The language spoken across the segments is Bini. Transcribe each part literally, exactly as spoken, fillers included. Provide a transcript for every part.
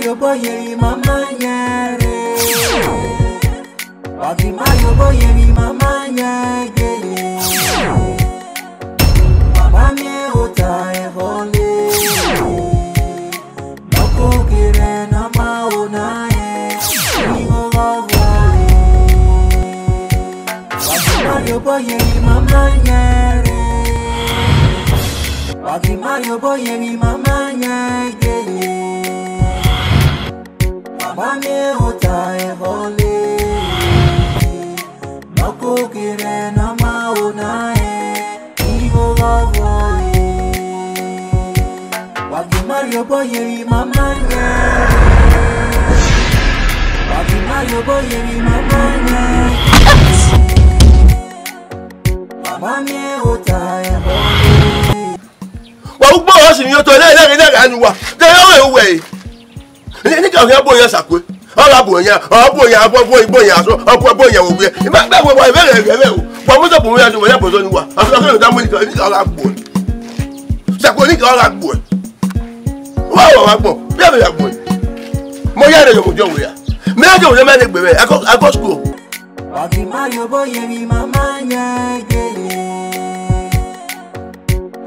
Yobo yeri mama nyẹre. Wa ghi ma yobo yeri mama nyẹre. Mama miẹn ota ẹvbo le. Moko kere na ma ona ẹ. Igho gha vọre. Wa ghi ma yobo yeri mama nyẹre. Wa ghi ma yobo yeri mama nyẹre. Mama miẹn ota ẹvbo le. Moko kere na ma ona ẹ. Igho gha vọre. Wa ghi ma yobo yeri mama nyẹre. Wa ghi ma yobo yeri mama nyẹre. Mama miẹn ota ẹvbo le. Wa ugbo ọsẹ ni yo to, ne, ne, ne, ne, ne, wa. De yo we uwe. Ni, ni ka gha bo ya sakwe. Ọ gha bo ya, ọ bo ya, bo, bo, bo ya, so, ọ bo, bo ya wo gbe. Ba, ba, wa, wa, wa, wa, wa, wa. Wa mo so bo ya so, wa ya bo so ni wa. A so, a so da mo ni ka, ni ka gha bo. Sakwe ni ka gha bo. Wa, wa, wa bo. Bi a be ya bo. Mo ya re yo mo jo we ya. Me a jo we ma ne gbe we. I go, I go school. Wa ghi ma yobo yeri mama nyẹre.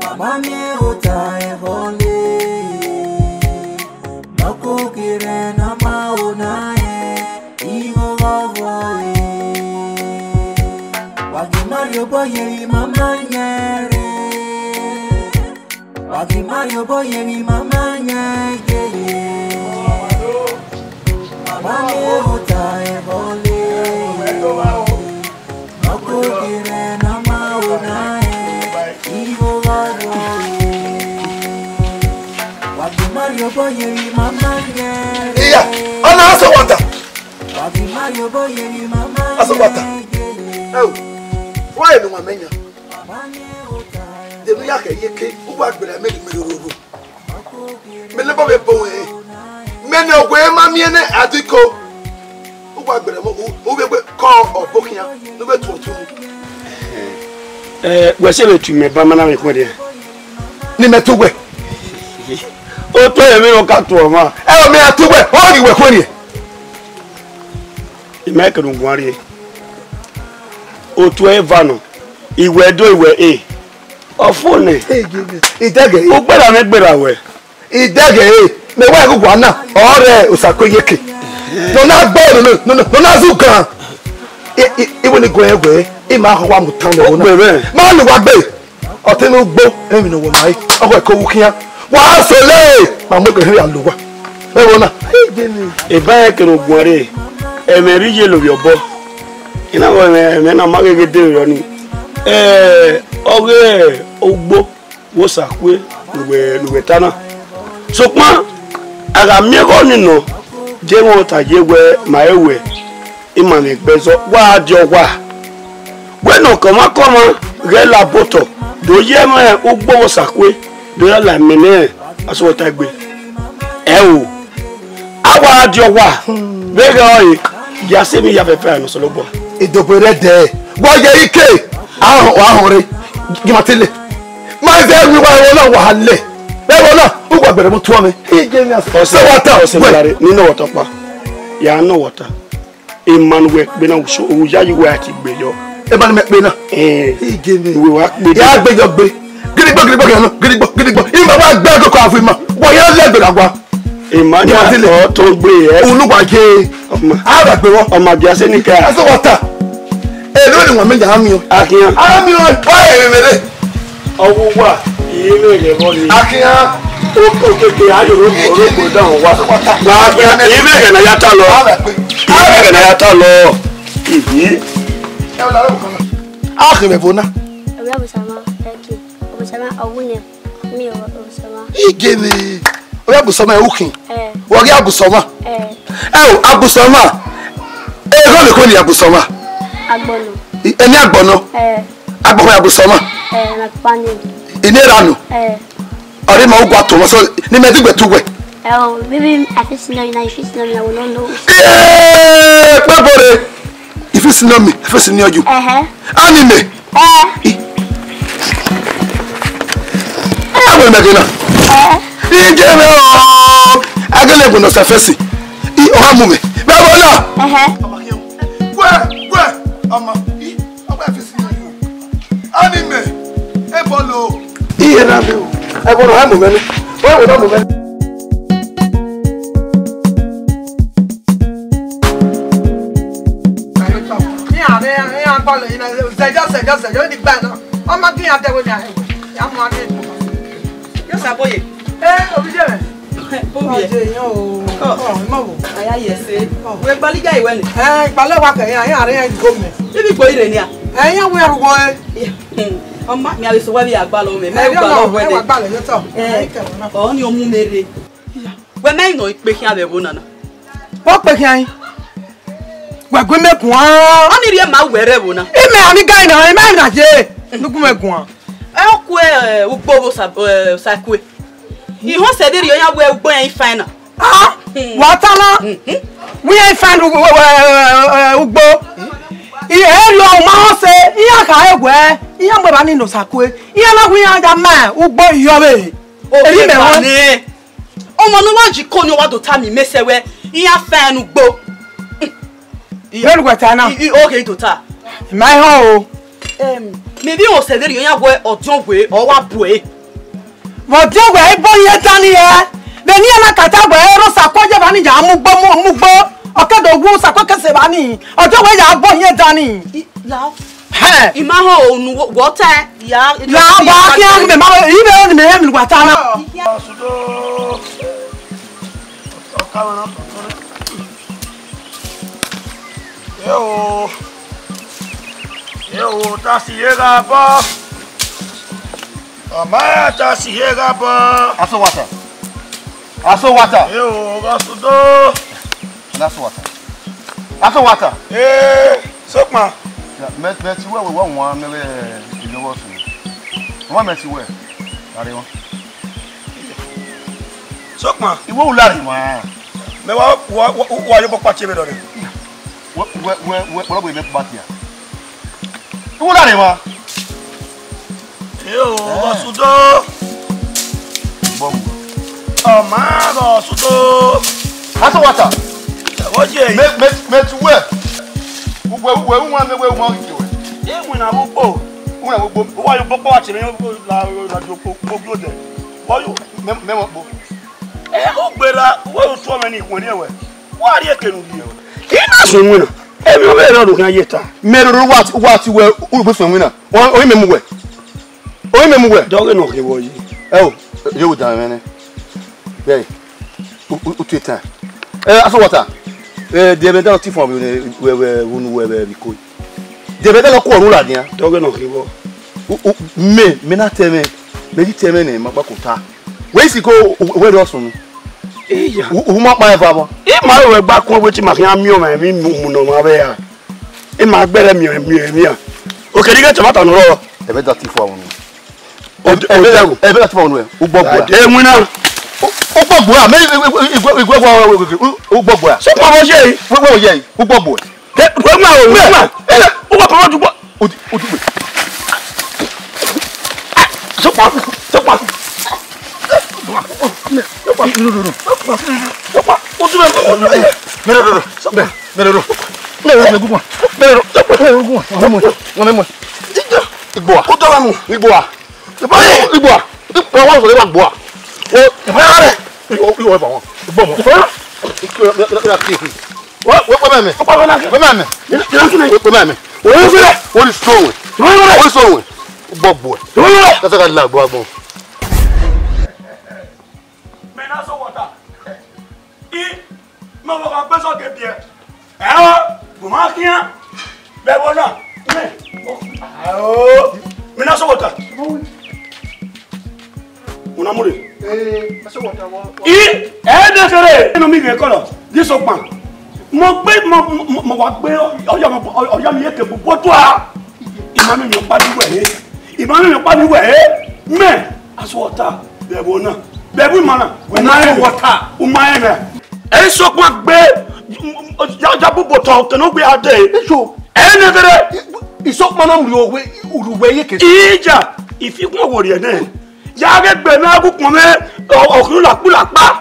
Mama miẹn ota ẹvbo le. Moko kere na ma ona ẹ. Igho gha vọre. Wa ghi ma yobo yeri mama nyẹre. Wa ghi ma yobo yeri mama nyẹre. Mama miẹn ota ẹvbo le. Moko kere na ma ona ẹ. Igho gha vọre. Wa ghi ma yobo yeri mama nyẹre. Iya, ọna aso wata. Wa ghi ma yobo yeri mama nyẹre. Aso wata. Ẹ o, wa enu wa mẹ yan. Mama miẹn ota. Denu ya kẹ ye ke, u wa gbẹrẹ mẹ ni mẹ roro. Mẹ ne bọ vbe bọ wẹ. Mẹ ne ọgua ma miẹn nẹ adiko. U wa gbẹrẹ mọ, u, u vbe gbe kọ ọbo khian, ne u vbe tuọ otu. Ẹ, wẹ sẹ vbe tu mẹ ba ma na vbe khuẹn dia. Ne mẹ tu wẹ. Otu ẹmwẹ ne ọ ka tuọ ọmwa. Ẹ, ọ mẹ a tu wẹ, ọ ghi wẹ khuẹn riẹn. I ma kere u guan rrie. Otu eva nọ, iwẹ do iwẹ e. Ọ fo nẹ. Idẹgẹ. U gberra mwẹ gberra wẹ. Idẹgẹ e, mẹ wa ẹghẹ uwa na, ọ rẹ Osako Iyeke. Ne ọ na gbe, ne ọ na, ne ọ na, ne ọ na zu gan. I, i, iwẹ ne I guẹ wẹ, I ma khọ wa mu tan vbe ẹvbo na. Ogbe mwẹ. Ma ne uwa gbe. Ọ te ne ugbo, emwi ne ọ wọ ma re, ọ khọ ẹko vbe khian. Wa sẹ ole, ma mu egbe hia lo uwa. Ẹvbo na. Eba rẹn kere u guan rre, ẹmwẹ rre iye lovbiẹ obọ. I na vbe ẹmwẹ, ẹmwẹ na ma gheghe de vberriọ nii. Ẹ, ọ ghe ugbo vbe Osakue ne uwẹ, ne uwẹ ta na. Sokpan, a gha miẹn ẹghẹ ọnii nọ, de mwẹ ọta ye wẹ ma re wẹ, ima mwẹ egbe zọ, wa dia ọwa. Wẹ ne ọkọmwakọmwa ghẹ la botọ, do ye ẹmwẹ ugbo vbe Osakue, do ya la ẹmwẹ ne asọhọtaegbe. Ẹ o, a wa dia ọwa, vbe ghẹ ọre, ya sẹ emwi ya fẹfẹ ne Osanobua. Edogbe rẹ dẹ, wa ye ike, a họn, a họn re, gi ma tele. Ma zẹ emwi wa ẹvbo na wa lẹ. Ẹvbo na, u wa gbẹrẹ mu tuọn mwẹ. Ije ni asẹ. Ọsẹ wa ta, ọsẹ wẹ. Ni nọ wọta ọkpa. Ya nọ wọta. Emmanuel, gbe na u so, u ya yi wẹ a ti gbe yọ. Emmanuel mẹ kpe na. Eh. Ije ni. Uwe wa kpe. Ya gbe yọ gbe. Gidigbo, gidigbo, gidigbo, gidigbo, gidigbo. Ima wa gbe koko afu ima. Wa ya lẹ gbe na wa. Emmanuel, Ima tile. Ọ to gbe yẹ. Unu wa ye. Ọma. A wa gbe wọ. Ọma bia sẹ ni ka. Asẹ wọta. Ẹ lọ ni wọn mi ya mi o. Akian. A mi o. Wa ẹ mi re. Ọwọ wa, iye mẹ ghẹ vbọ ni. Akian. O, okeke, a yoro, orogbo dan wa. Wa, iye mẹ ghẹ na ya ta lọ. Iye mẹ ghẹ na ya ta lọ. Ihi. Ẹ wọ la ro kan. A khe mẹ vbo na. Ọwẹ Abusama, thank you. Abusama, ọwọ yẹn. Mi o, Abusama. Ije mẹ. Ọwẹ Abusama, ẹ u khin. Eh. Wọ ghi Abusama. Eh. Ẹ o, Abusama. Ẹ gho le ko ni Abusama. Agbọnọ. Ẹ ni Agbọnọ. Eh. Agbọnọ Abusama. Eh, na pa ni. Ine ra nu. Eh. Ọre ma ugwa to so ni mẹ digbe tu wẹ. Eh, oh, maybe I fit senior you now, you fit senior me, I will not know. Eh, pe bore. If you senior me, if you senior you. Eh. Ani me. Eh. I will make it now. Eh. Ije me o. A gele gu nọ sẹ fẹsi. I, ọ ha mu mwẹ. Vbe ẹvbo na. Ẹhẹ. Wẹ, wẹ, ọmọ, i, ọgbẹ fẹsi na yo. Ani mẹ, ẹ bọ lo. Iye na mi o. Ẹ bọ lo, ha mu mwẹ ni. Wẹ, wẹ, ha mu mwẹ ni. Iran, iran, iran bọ lo, iran, zẹjọ, zẹjọ, zẹjọ, ni gba na. Ọmọ ghi iran dẹwe ni a hẹ wẹ. Ya mu a ghi. Yo, Saboye. Eh, Obidiẹmwẹ. Bobie. Ọjọ èèyàn o. Ọ. Ọ, ìmọ̀ wò. Aya yẹ ẹse. Ọ. Wẹ gbalija ìwẹ ni. Ẹ, ìgbàlẹ̀ wa kẹ̀ yẹn, yẹn àárẹ̀ yẹn gò mẹ́. Ibi ìgbò ire ni a. Ẹ, yẹn wẹ ẹrù wọ ẹ. Hmm. Ọma, mi a vbe sẹ uwa vbe ya gbalọ mẹ, mẹ Ẹ, gbalọ yọlọ, wẹ ẹ dẹ. Wa gbalọ yọ tọ. Ẹ, Ẹ, kẹ wọn na. Ọ ni ọ mu mẹ rre. Wẹ mẹ nọ ikpe khian vbe ẹvbo nana. Ọ kpe khian. Wẹ gu mẹ guan. Ọ ni rhie ma wẹ rre ẹvbo na. Imẹ a ni ga ina, imẹ na ye. Nu gu mẹ guan. Ẹ, ọ kue, ẹ, ugbo vbe Osa-, ẹ, Osakue. Ihọn sẹ vberriọ ya wẹ ugbo rẹn i fan na. Ah, wa ta na. Mhm. Wẹ iran i fan ugbo, ẹ, ẹ, ugbo. I, ẹ rhie ọmwa họn sẹ, iran kha re wẹ, iran mu evba ni ne Osakue. Iran na wẹ iran ya ma ugbo iyọ vbe. Eri mẹ họn. Ọmọ ne ọ wa ji ko ni ọ wa do tama imẹ sẹ wẹ, iran fan ugbo. Vbene uwẹ ta na? I, i, oghe i do ta. Ma i họn o. Em, mẹ vbe rẹn sẹ vberriọ ya wẹ ọdiọn wẹ, ọ wa bu ẹre. Vbe ọdiọn wẹ, i bọ ye dan ni hẹ? Vbe ne iran na ka ta wẹ, ẹ rhie Osakue ye evba ni ya mu ugbo, mu, mu ugbo. Ọ ke do wu Osakue ke sẹ evba ni. Ọdiọn wẹ ya bọ ye dan ni. I, la. Hẹ. I ma họn o, unu wọ, wọ ta, ya, la, ya, wa ya, khian, mẹ ma, i vbe ni mẹ hẹ mi wa ta na. Sudo. Ọka mẹ na tọ tọ. Eo. Eo, tasi ye gha bọ. Ọ ma tasi ye gha bọ. Aso wata. Aso wata. Eo, gha sudo. Na aso wata. Aso wata. Eh, sokpan. Ya, mẹ, mẹ ti wẹ wẹ wa wan mẹ vbe iyọghọ sunu. Wa mẹ ti wẹ. Lare wan. Sokpan. Iwe u lare wan. Mẹ wa, wa, wa, wa yo bọkpa tie vbe dọdẹ. Wẹ, wẹ, wẹ, wẹ, wẹ, wẹ, mẹ kpa tia. Iwe u lare wan. Eo, vbe ọ sudo. Bọm. Ọ ma vbe ọ sudo. Aso wata. Ọ ye. Mẹ, mẹ, mẹ tu wẹ. Uwẹ, uwẹ, uwẹ, mẹ wẹ, uwẹ, uwẹ. Iwinna vbe ugbo. Uwinna vbe ugbo. Uwa yo bọkpa wa tie mẹ la, la, la, yo kpo, kpo, kpo, de. Wọ yo. Mẹ, mẹ mọ kpo. Ẹ, u gberra, wẹ u tuọ mwẹ ne I khuẹnniẹn wẹ, wa rhie eke ne u rhie. I na sunu iwinna, emwi ọvbehe rrọọ ne u khian ye ta. Mẹ roro wa, wa ti wẹ, u gbe suẹn iwinna. Ọ, ọ i mẹ mu wẹ. Ọ i mẹ mu wẹ. Dọghe ne ọ khin vbọ yi. Ẹ o, ye wo dan mwẹ nẹ. Bẹẹ, u, u, u tie ta. Ẹ, Aso wata. Ẹ, de ẹmwẹ dan ọtẹn fọn vbe, vbe, vbe, vbe unu wẹ vbe iko. De ẹmwẹ dan ne ọ kuọ ru ladian. Dọghe ne ọ khin vbọ. U, u, mẹ, mẹ na ta ẹmwẹ, mẹ ghi ta ẹmwẹ nẹ, ma gba kota. Wẹ i siko, wẹ rọ sunu. Iya. U, u ma kpa eva vbọ. I ma ru ẹgba kun wẹ te ima khian miẹn ọmwa emwi mu, mu ne ọmwa vbe ra. I ma gbẹrẹ miẹn, miẹn emwi a. Okedi ghẹ tọmata nọ rọ. Ẹmwẹ da ti fo avun. O, o, ẹmwẹ da ti fo avun, ugbọgbu a. Ẹ winna. Ugbọgbu a, mẹ, igwe, igwe, ugbọgbu a. Sokpan vbọ ye? Wẹ, wẹ ye, ugbọgbu a. Ẹ, wẹ ma o, wẹ ma. Ẹ, uwa kọmọ dugbo. Odi, odi gbe. Sokpan, sokpan. Sokpan, otu mẹ. Mẹ dodo. Mẹ, mẹ dodo. Mẹ dodo, mẹ gugua. Mẹ dodo. Mẹ gugua. Mẹ mọ. Mẹ mọ. Igboa. Kó tọ́ wa mu. Igboa. Igboa. Igboa. Igboa wa sọ, igboa. O, igboa rẹ. Igboa, igboa wa. Igboa mọ. Igboa. Wẹ, wẹ, wẹ mẹ mẹ. Wẹ mẹ mẹ. Wẹ, wẹ mẹ mẹ. Wẹ, wẹ mẹ. Wẹ ni sọ wẹ. Wẹ ni sọ wẹ. Gbọgbọ. That's why I like gbọgbọ. Mẹ na sọ wọta. I, mẹ wọ ka gbẹsọ ke biẹ. Ẹ o, mo ma khian. Bẹ wọ na. Mẹ. Ẹ o, mẹ na sọ wọta. Una mure. Eh, eso wọta wọ. I, ẹ de kere. Eno mi ghe kọlọ. Di sokpan. Mo gbe, mo, mo, mo wa gbe, ọya mo, ọya mi ye ke bu, bu tua. Ima mi mi pa mi wẹ he. Ima mi mi pa mi wẹ he. Mẹ, aso wọta. Bẹbọ na. Bẹbọ ima na. Wẹ na wọta. Uma ẹ na. Ẹ sokpan gbe, ya, ya bu botọ, kẹ no gbe ade. Eso. Ẹ ne kere. Isokpan na mu ru wẹ, ru wẹ ye ke. Ija, ifikun wo rie ne. Ya ghe gbe na gu kpọn mwẹ, ọ, ọ khin lakpu lakpa.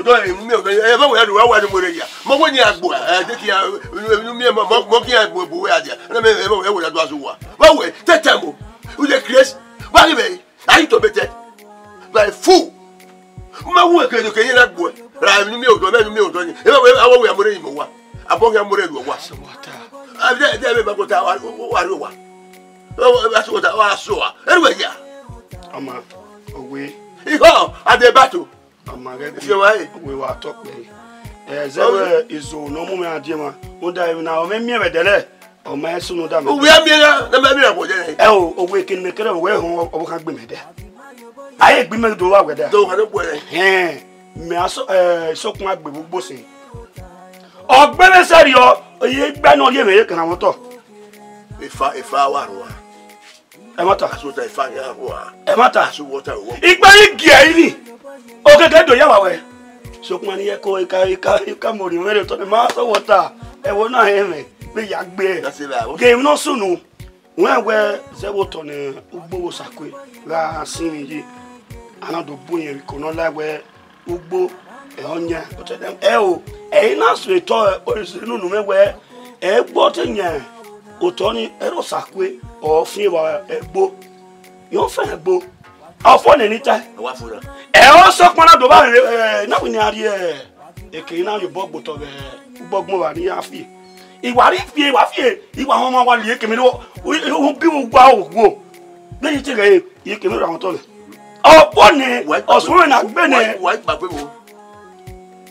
odọ, emwi miẹn odọ, ẹ, vbe wẹ ya do, wa wẹ ya do mu rre ya. Mọ wẹ ni a gbo, ẹ, de kia, emwi miẹn mọ, mọ, mọ kia gbo, gbo wẹ ya dia. Na mẹ, ẹ, vbe wẹ ya do azu wa. Vbe wẹ, te time o. U dey craze. Wa ni mẹ. Are you tormented? By fool. Ma wu eke do ke ye na gbo. Ra emwi miẹn odọ, emwi miẹn odọ ni. Ẹ, vbe wẹ, a wẹ ya mu rre yi mọ wa. Abọ ya mu rre lu wa. So what? A de, de, vbe ma go ta wa, wa, wa, wa. Ọ, ọ, a so ta, wa so wa. Anyway, ya. Ọma, owe. Iho, a de battle. Ọma ghẹ If you want. Owe wa tọ kpẹre. Ẹ, zẹ Oh. wẹ izo ne ọ mu mwẹ a die ma. Rhunmwuda emwi na, ọ mwẹ miẹn vbe ẹdẹlẹ. Ọ ma sunu da mẹ. Uwẹ miẹn na, na ma miẹn wọ jẹ. Ẹ o, owe kene mẹ kẹrẹ wẹ họn, ọ khan gbe mẹ dẹ. A ye gbe mẹ do wa wẹ dẹ. Do wa no gbe. Hẹn, mẹ a so, ẹ, sokun a gbe vbe ugbo sin. Ọ gbe vbe sẹrriọ, ọ ye gbe nọ ye mẹ ye kan wọ tọ. Efa, efa wa rua. Ẹmwata. Asota ifa gha hua. Ẹmwata. Asu wọta wọ. Ikpe yi gie ini. Okeke do ya wa wẹ. Sokpan ni ẹko ika, ika, ika mori mwẹ re otọ ne ma sọ wọta. Ẹvbo na hẹ mwẹ, vbe ya gbe. That's it, I was Game no sunu. Wẹ wẹ zẹ vbe otọ ne ugbo wo sakue gha sin yi. A na do bu yẹn vbe iko nọ la wẹ ugbo, ẹ, ọ yan, ẹ o, ẹ i na so etọ, ẹ, orisẹ nunu mwẹ wẹ, ẹ gbe ọ te yan otọ ni, ẹ rọ sakue, ọ fian evba ẹgbo, yọ fẹn ẹgbo, ọ fo nẹ ni tae. Ẹ wa fo na. Ẹ ọ sokpan na do vba rre, ẹ, na wẹ ne a rrie, ẹ, eke na ye obọ gbe otọ vbe ugbo ọgbọn vba ne iran fi. I wa rhie fi, I wa fi, I wa họn ọmwa wa lie keme ne u, u, u bi vbe uwa ogho. Vbene I te ghẹ re, I keme ra họn otọ nẹ. Ọ kpọ nẹ, Wa ikpa ọ sunu na gbe nẹ. Wa, wa ikpa pe wo.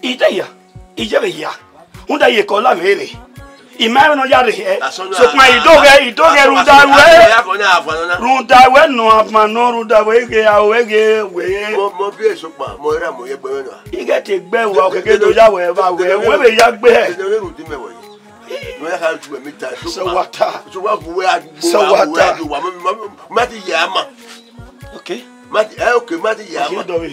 I te hia, I ye vbe hia. Rhunmwuda I ye ke ọ la mwẹ rre. I ma mwẹ ne ọ ya rre hẹ. Asọ na, Sokpan I do ghẹ, I do ghẹ asọ, rhunmwuda asọ, wẹ. Asọ ya kọ na, afọ na. Rhunmwuda wẹ nọ ama nọ, rhunmwuda wẹ ghe a, wẹ ghe wẹ. Mo, mo bi e Sokpan, mo ra mo ye gbe mwẹ na. I ghẹ te gbe wa, okeke do ya wẹ vbe wẹ, wẹ vbe ya gbe hẹ. Ede ne ru di mẹ wẹ. No ya ka ju mi ta. So what? So wa bu wẹ a gbo, So wa bu wẹ a what? Ju wa, ma, ma, ma ti ye a ma. Okay. Ma ti, eh, okay, ma ti ye a Okay, ma. Dọvbe.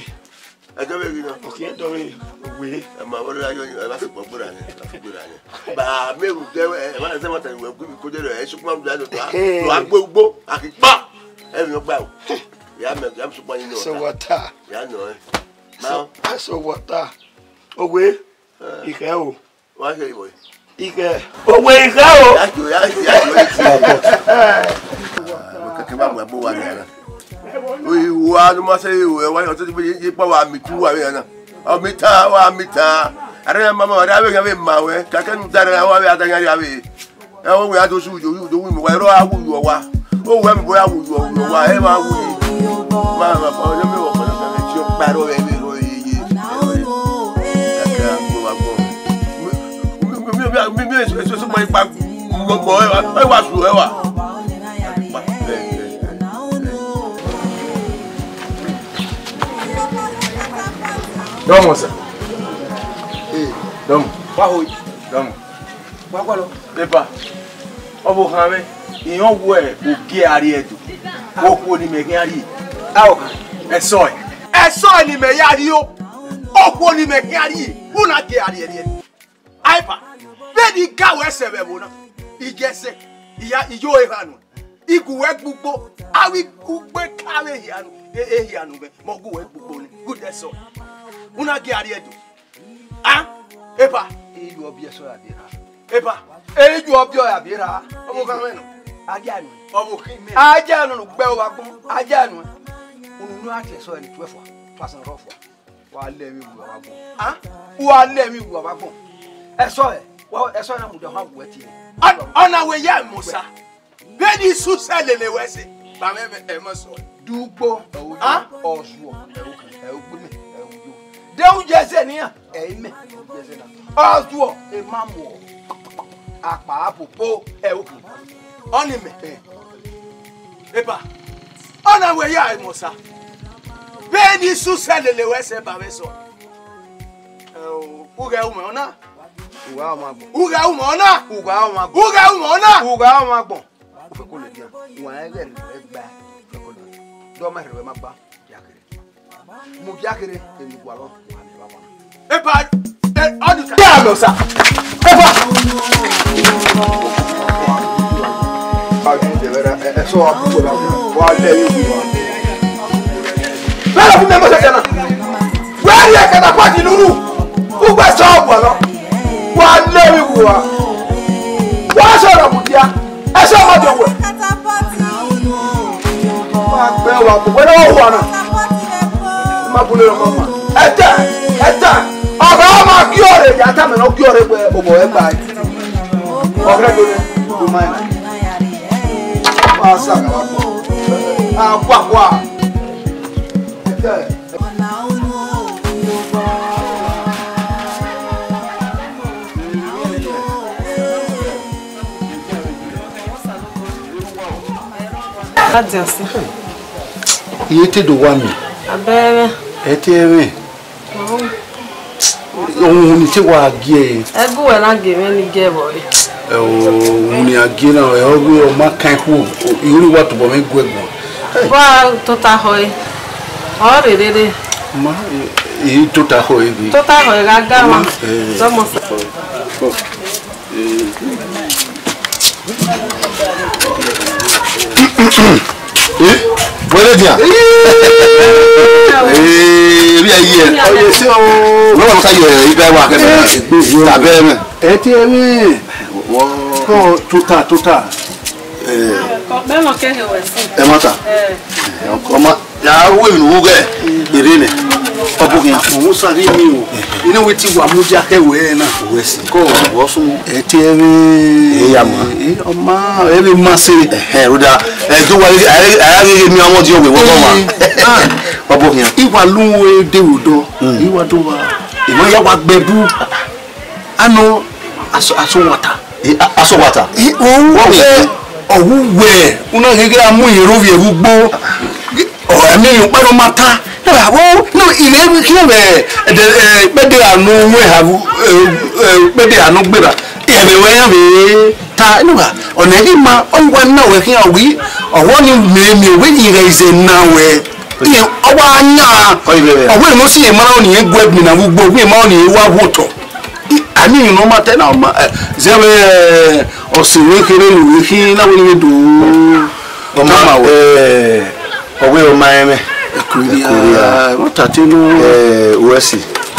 Ẹ dọvbe ghi nọ. Okay, dọvbe. Owe. Ẹ ma wọlé ayọ yín, ẹ bá fi gbọgbọ ra yẹn, ẹ bá fi gbọgbọ ra yẹn. Ba mi ru dẹ, ẹ ma se ma ta wẹ gbe ko de rẹ, ẹ Sokpan da do ta. Hey. Lo agbo ugbo, a ki pa. Ẹ mi gba o. Ya mẹ, ya mi Sokpan yín nọ. So what? Ya nọ ẹ. So, Ma. So what? Owe, ikhẹ o. Wa kẹ iwẹ. Ikhẹ. Owe ikhẹ o. Ya jo, ya jo, ya jo. Kẹkẹ ba mu ẹbọ wa nẹ. Oyi wa no ma sẹ owe wa, ọtẹn ti ye kpa wa mi tu wa vbe na. Ọ mi ta, wa mi ta. Ara mama, ara vbe yan vbe ma wẹ. Kẹkẹ nu dara wa vbe ada yan ya vbe. Ẹ, ọ wẹ a do su uyo, uyo do wi mu wa, ẹro a wu uyo wa. Ọ wẹ mi bo ya wu uyo, uyo wa, ẹ ma wu yi. Ma, ma, ma, ọ yẹ mi wọ, ma, ma, ma, ti ọ kpa ẹro vbe, vbe, vbe, ye, ye. Kaka, mo wa gbọ. Mi, mi, mi, mi, mi, mi, eso, eso, eso, ma ipa, mo gbọ, ẹ wa, ẹ wa su, ẹ wa. Dọmọ, sir. Dọmọ. Wa ho. Dọmọ. Wa gualọ. Epa. Ọvbokhan mwẹ, irẹn wẹ ugie a rrie Ẹdo. Okhuo ne imẹ khian rrie. Aro kan. Ẹsọe. Ẹsọe ne imẹ ya rrie o. Okhuo ne imẹ khian rrie. U na gie a rrie rrie. Aipa. Vbene I ga wẹ sẹ vbe ẹvbo na. I gie ẹsẹ. I ya, I yo eha nuẹn. I gu wẹ gbe ugbo. Avbe ugbo ka vbe ehia nu. E, ehia nu mwẹ. Mẹ ọ gu wẹ gbe ugbo ni. Good ẹsọe. U na gie a rrie Ẹdo. A, epa, e yu ọbiẹ sọ ya biẹ ra. Epa, e yu ọbiẹ ya biẹ ra. Ọvbokhan mwẹ nọ. A gia nu. Ọvbokhan mwẹ. A gia nu, gbẹ ovba agbọn. A gia nu. Unu nu a tie ẹsọe ni tuẹ fua. Tuasan rọ fua. Wa lẹ emwi wu vbe agbọn. A, wa lẹ emwi wu vbe agbọn. Ẹsọe, wa, ẹsọe na mudia họn wu ẹtin. Ọ, ọ na wẹ ya Ẹmosa. Vbene isu sẹ lele wẹ sẹ, ba mwẹ ẹmọ sọ. Dugbo, ah? Ọzuọ, ẹ u gbe mẹ, ẹ u yo. De u ye ẹzẹ nian, ẹ i mẹ, u ye ẹzẹ na. Ọzuọ, e ma muọ. Akpa popo, ẹ u khin. Ọni mẹ. Epa, ọ na wẹ ya Ẹmosa. Vbene isu sẹ lele wẹ sẹ ba mwẹ sọ. Ẹ o, u ghẹ ru mẹ ọna. U gha ọmwa agbọn. U ghẹ ru mẹ ọna. U gha ọmwa agbọn. U ghẹ ru mẹ ọna. U gha ọmwa agbọn. U fẹko lele iran, wa rẹn ghẹ rre gba, u fẹko lele. De ọ ma rhe ruẹ ma gba, ya kherhe. Mu ya kherhe, emwi gualọ, wa miẹn vbe agbọn. Epa, e, ọ ni ka. Ya lọ sa. Epa. Ẹsọ wa bu wẹ na, wa lẹ emwi wu wa. Bẹ́ẹ̀ lọ fún mi, ẹ mọ̀ sẹ́sẹ́ náà. Wẹ́ẹ̀rì ẹ̀kẹ́ náà pàtì nínú. Ugbẹ sọ ọgwọ lọ. Wa lẹ emwi wu wa. Wa sọrọ mudia. Ẹsẹ ọmọ jọ wẹ. Wa gbẹ wa bu wẹ na wa na. Ma bu le ọmọ ma. Ẹta, ẹta. Ọba ọmọ kí ọrẹ ya ta mẹ nọ kí ọrẹ wẹ obọ ẹgba. Ọrẹ do ne do ma na. Wa sa ga wa. A kwa kwa. Ẹta. Adiansi. Iye te do wa mi. Abẹ́rẹ́. Ẹ te ẹmwẹ. Ohun ni te wa gie. Ẹgu wẹ na gie mwẹ ni gie vbọ re. Ẹ o, ohun ni a gie na, ẹ ọ gbe ọ ma kan ikhuo, ihuri wa tobọ mwẹ gu ẹgbọn. Wa tota họe. Ọ rherere. Ma, e tota họe ghe. Tota họe gha ga ma. Dọmọ sa. Eh, wẹrẹ dia. Eh, bi ayi ẹ. Wẹrẹ wẹrẹ ka yẹ ibe wa kẹfẹ. Tabẹ mẹ. Ẹ ti ẹ mi. Kọ tota tota. Eh. Ẹ ma ta. Ọma. Ya ru emwi ne u ghẹ, erre nẹ. Ọ bu khian. Mo sa ghi mi o. Ine wẹ te wa mudia khẹ wẹ na. Wẹ si. Kọ wọ sunu. Ẹ te ẹmwẹ. Ẹ ya ma. Ẹ, ọma, ẹ vbe ma se. Ẹhẹn, rhoda. Ẹ do wa, a, a, a ghi mi ọmọ di owe wọ ma. Ọ bu khian. I wa lu wẹ de wo dọ. I wa do wa. I ma ya wa gbẹ bu. Anọ, aso, aso wata. Eh, a, aso wata. Eh, ọwu wẹ, ọwu wẹ, una gege amu yẹn ro viẹ ugbo. Ọ, ẹmi yẹn ọkpa nọ ma ta. Na ba wo, no, ile mi kire vbe, de, eh, kpẹdẹ anu wẹ ha vu, eh, eh, kpẹdẹ anu gbera. Ẹvbe wẹ yan vbe ta, no ba. Ọna ghi ma, ọ wa na wẹ khian wi, ọwọ ni mẹ mi wẹ ni ghe ize na wẹ. Iye, ọ wa yan. Ọ vbe wẹ. Ọ wẹ no si emara ọni gu ẹgbin na vbe ugbo, wẹ emara ọni wa wo otọ. I, a ni emwi ne ọ ma ta na, ọ ma, eh, zẹ vbe, eh, ọse vbe kherhe ne u vbe khin na wẹ ne do. Ọ ma, tama wẹ. Eh, ọ wẹ ọ ma ẹmwẹ. Ẹkurian, ẹkurian. Ọ ta te nu. Eh, wẹ si.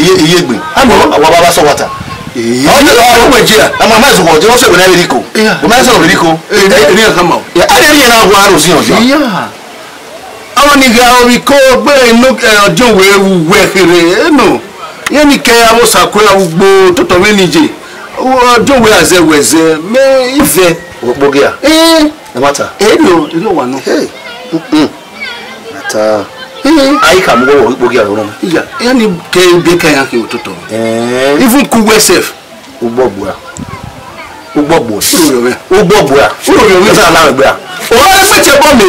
iye, iye egbe. Ama wa ba ba sọ wata. Ọ, ọ, ọ, wẹ jẹ. Ama ma zọ wọ, ọ sẹ wẹ na vbe riko. Iya. Wẹ ma sẹ wẹ riko. Eni, eni ya kama. Ya, a lè rí yẹn na wa aro si ọjọ. Iya. Ọmọ ni gha ovbi ko gbe inu, eh, ọdiọn wẹ wu wẹ kherhe, eno. Yẹn ni kẹ avbe Osaku ra ugbo, totọ vbe ni je. Ọdiọn wẹ azẹ wẹ zẹ, mẹ ivẹ. Okpogia. Eh. Ẹ ma ta. Eh, no, no, wa no. Hey. Mm-mm. Ata. Eh. Ayi ka mu wọ ikpogia ro na. Iya, yẹn ni kẹ ibe ka ya ke ototọ. Eh. Even ku wẹ sef. Ugbọgbua. Ugbọgbua. Uroyo wẹ. Ugbọgbua. Uroyo wẹ. Esa la gbẹ. O wa se che bọ mi.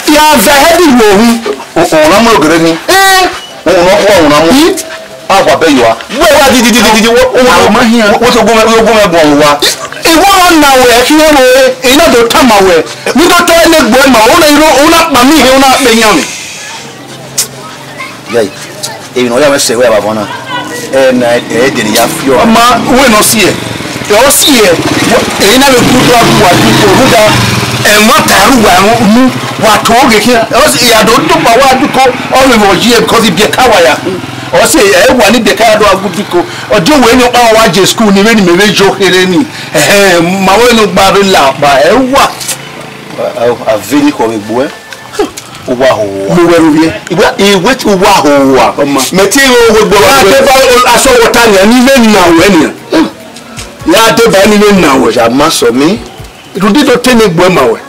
I, ya va head wo hu. O, o la mo gere ni. Eh. O, o, o, o na mu. I. A gua bẹ yo a. Wẹ wa di, di, di, di, di, di, wo, wo, Àwọn máa ń yan. Wo, wo so gun mẹ, wo gun mẹ gbọn wa. Ìwọ náà nà wẹ̀ kí wọ́n wẹ̀, èyí náà tó tà mà wẹ̀. Ní tó tẹ́ lé gbọ́ ẹ̀ mà, òun náà irú, òun náà pa mí, òun náà pè yàn mí. Yai, èmi náà yà wẹ́ sẹ̀wẹ́ àbàbọ̀ náà. Ẹ na ẹ dèrè ya fi ọ. Ọmọ, wẹ́ẹ̀ náà sí ẹ̀. Ẹ ọ sí ẹ̀. Èyí náà lè kú tó àgùwà dúpọ̀, rúdà. Ẹ má ta àrùwà ẹ̀rún mú, wà tó oge kí. Ẹ ọ sí ìyàdó tó pa wá dúkọ, ọ lè wọ̀ yí ẹ̀, because ibi ẹ̀ ká wà yà. Ọ sẹ ẹ wà níbi ẹka do agu biko. Ọjọ wẹ ni ọkpa wa je school ni vbene mẹ vbe yo kherhe ni. Ẹhẹn, ma wẹ ne u gba rre la ọkpa ẹ wa. A veni kọ vbe gbuẹ. Uwa hoho. Mo wẹ ru viẹ. Iwe iwe uwa hoho. Ọma. Mẹ ti ro owó gbọ. Ya deba aṣọ wọta nian ni vbe na wẹ nian. Ya deba ni vbe na wẹ. Ya ma sọ mi. Rhunmwuda te ne gbuẹ ma wẹ.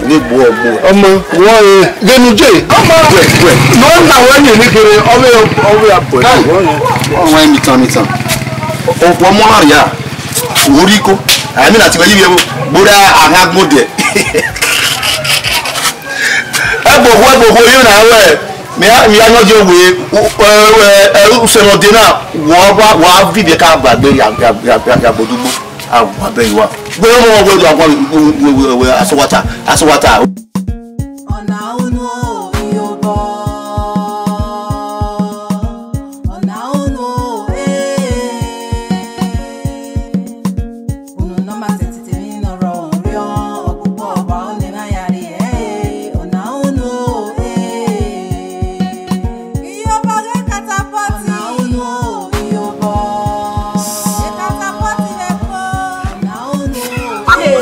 Ne gbuẹ gbuẹ. Ọmọ, wọ ẹ, ghenu je. Ọmọ, gbuẹ, gbuẹ. Ne ọ na wẹ ni ne kere, ọ vbe, ọ vbe a bọ. Ọmọ ẹ mitan, mitan. Ọ, ọ, ọmọ na ria. Wo ri ko. Ai mi na ti wẹ yi vbe bo. Gbora a gha gbodẹ. Ẹgbogho, ẹgbogho, yẹn na wẹ. Mi a, mi a nọ je we. U, ẹ, ẹ, usẹ nọ de na. Wọ wa, wa viviẹ ka ba gbe ya, ya, ya, ya, ya gbodugbo. A wa bẹ yi wa. Wẹ ọmọ wẹ wẹ wẹ wẹ wẹ asọwata asọwata. Ọna unu o, iyobọ. Ọna unu o, ee. Unu nọ ma sẹtin tẹmwi nọ rọ rriọ, ọkpukpọ ọba ọnẹ na ya rrie, ee. Ọna unu o, ee. Iyobọ ghe katapọti. Ọna unu o, iyobọ. Katapọti vbe ẹko. Ọna unu o, ee.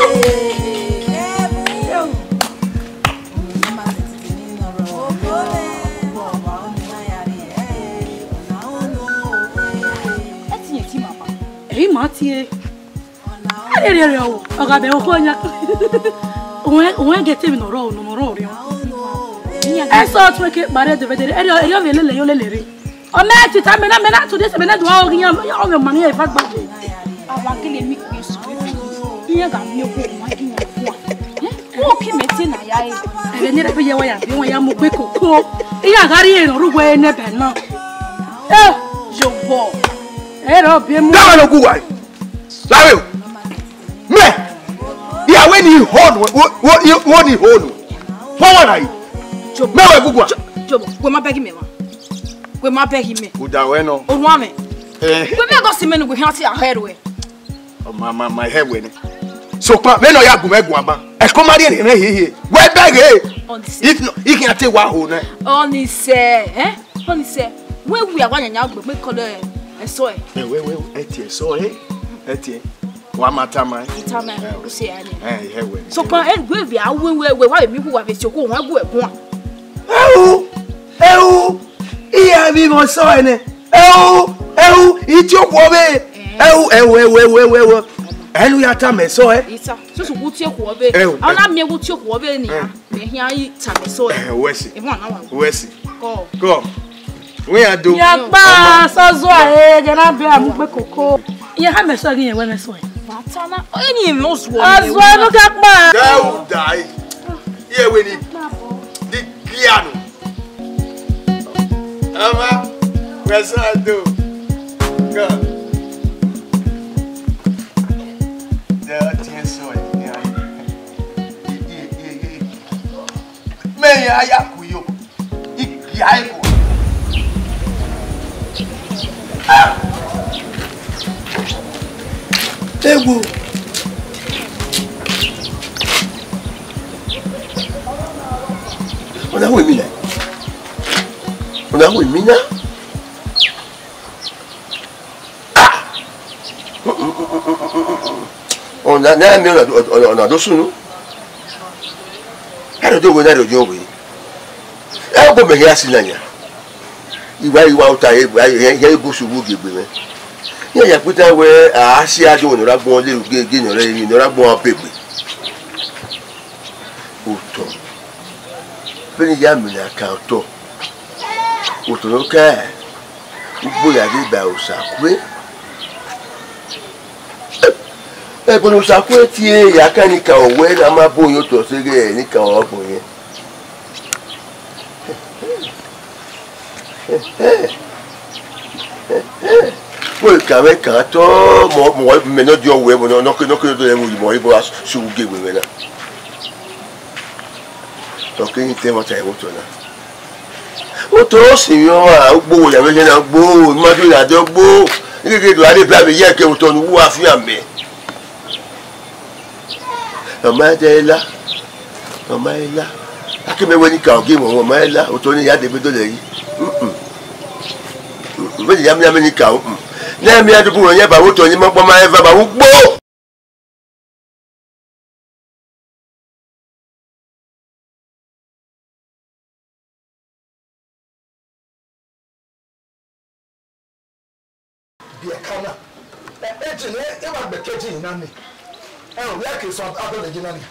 Ẹtin ẹtin mama. Ẹre ima tie. Ẹrẹrẹ ọ, ọ gha bẹ okhuo yan. Owẹ, owẹ gẹ te emwi ne ọ rrọọ, ne ọ rrọọ rriọ. Ẹsọ ọtẹn ke kpare dẹvẹdẹ, ẹrẹ, ẹrẹ ọ vbe lele yo lele rre. Ọ mẹ tita mẹ na, mẹ na to this, mẹ na do ọ ghi yan, ọ vbe ma ni eva gba. Ava gele mi kpe so. Iyan ga mi okhuo, ma ghi yan okhuo. Wo ki mẹ te na ya re. Ẹghẹ ne erha vbe ye wa ya, vbe wa ya mu gbe koko. Iran gha rrie erhọn ru wẹ ne ẹbẹ na. Eh, yo bo. Ẹre ọ biẹ mu. Dama no gu wa. Lare o. Mẹ. Ya we ni ho nu. Wo, wo, wo ni ho nu. Wo wa na yi. Mẹ wẹ gu wa. Jobo, wẹ ma bẹghe mẹ wa. Wẹ ma bẹghe mẹ. U da wẹ nọ. Orhuan mẹ. Eh. Wẹ mẹ gọ si mẹ nu wẹ hia si a hẹ ruẹ. Ma, ma, ma hẹ wẹ nẹ. Sokpan, vbene ọ ya gu mwẹ guan ban, ẹko ma rhie rhiẹnrhiẹn hiehiere. Wẹ bẹghe. Ọnise. If not, I khian te wa ho nẹ. Ọnise, eh? Ọnise, wẹ wi a wa yanyan gbe, me kọlọ ẹsọ ẹ. Ẹ, wẹ, wẹ, ẹtiẹ ẹsọ ẹ. Ẹtiẹ. Wa ma tama ẹ. Itama ẹ, use ya ni. Ẹ, ẹ, wẹ. Sokpan, ẹ, wẹ vbe a wẹ, wẹ, wẹ, wa vbe mi hu wa vbe si okhuo, wa gu ẹ guan. Ẹu, ẹu, iran vbe imẹ ọsọ ẹnẹ. Ẹu, ẹu, I tie okhuo ọvbehe. Ẹu, ẹu, ẹu, ẹu, ẹu, ẹu. Ẹ ne u ya tama ẹsọ ẹ. Isa, soso wu tie okhuo ọvbehe. Ẹu, a na miẹn wu tie okhuo ọvbehe nia. Mẹ khian i tama ẹsọ ẹ. Ẹ, wẹ si. Emọ na wa. Wẹ si. Kọ. Kọ. Wẹ ya do. Ya kpa, sọ zua, ẹ, jẹ na bẹ a mu gbe koko. Iye ha mẹ sọ ghi yẹn wẹ mẹ sọ ẹ. Wa ta na, ọ ni emwi ozuọ. Ozuọ nu ka kpa. Dẹ u dai. Iye wẹ ni. Di clear nu. Ama, wẹ Sando. Ka. Ya tiene eso, eh. Me ya ya ku yo. Ikia ego. Ah! Ewo. Ọna hu emi na. Ọna hu emi na. Ah! Ọna, na mi ọna, ọna, ọna do sunu. Aro do wẹ na aro yo wẹ. Ẹ gbọ mẹ ya si na ya. Iwa, iwa ota ye, ye, ye bu su wu gbe mẹ. Ya ya puta wẹ a si ado no ra gbọn le ge ge no re no ra gbọn pegbe. Otọ. Beni ya mi na ka otọ. Otọ no ka. Ugbo ya ghi ba Osakue. Ẹbọ ne Osakue tie ya ka ni ka owẹ na ma bo yo otọ sẹ ghe ni ka ọ gbọn yẹn. Wẹ ka vbe ka tọ mọ mọ mẹ nọ diọ wẹ mọ nọ ke nọ ke do ẹvbo mọ ibo su ge wẹ na. Ọ ke ni te mọ ta ẹvbo otọ na. Otọ si yọ a ugbo wo ya vbe na ugbo ma do ya de ugbo. Ni ke do a de bla vbe ye ke otọ nu wa fi amẹ. Ọ ma dẹ la, ọ ma la. A ke mẹ wẹ ni ka ogie mọ, ọ ma la, otọ ni ya de gbe do lẹ yi. Mm-mm. Mm-mm. Vbene ya miẹn amẹ ni ka, mm-mm. Ne a miẹn adugbu rẹ yẹn ba vbe otọ ni ma kpọ ma eva ba vbe ugbo. Biẹ ka na. Ẹ, e jin ne e wa gbẹ ke jin na ni. Ẹ o, ya ke sọ abọ lẹ jin na ni.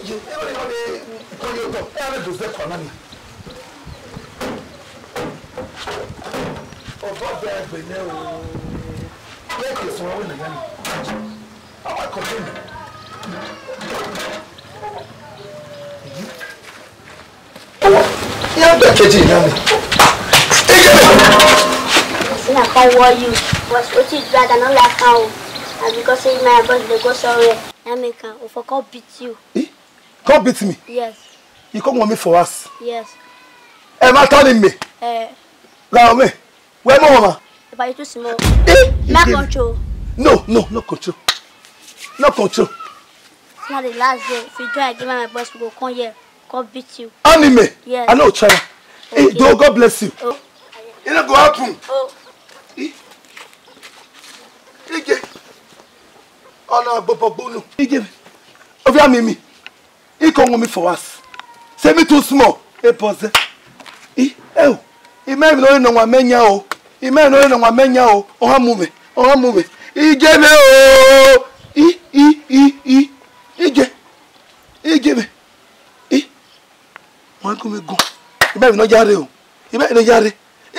Ije, e wa ni ma de ko yo to. E a le do ze ko na ni. Ọba bẹ egbe nẹ o. Ya ke sọ wẹ na ni. Ọba ko jin. Iran bẹ kẹdẹ ìyá mi. Ege mi. Sina call wall you, but what you do that I don't like how. And because say my boss dey go somewhere, I make am for come beat you. Eh? Come beat me? Yes. You come want me for us? Yes. Ẹ ma ta ni me. Eh. Ra me. Where more, ma? If I too small. Eh? You not give me control. No, no, no control. No control. It's not the last day. If you try again, my boss will come here. God beat you. Anime. Yes. I know, China. Hey, okay. Do God bless you. Oh. It not go happen. Oh. Eh? Ige. Ọna gbọbọgbunu. Ige. Ovia mimi. He come with me for us. Say me too small. Hey, boss. Eh, eh. Imẹ no no wa menya o. Imẹ no no wa menya o. Oha mu me. Oha mu me. Ige me o. I, i, i, i. Ige. Ige me. I. Wan ku mi gun. Imẹ no ya re o. Imẹ no ya re.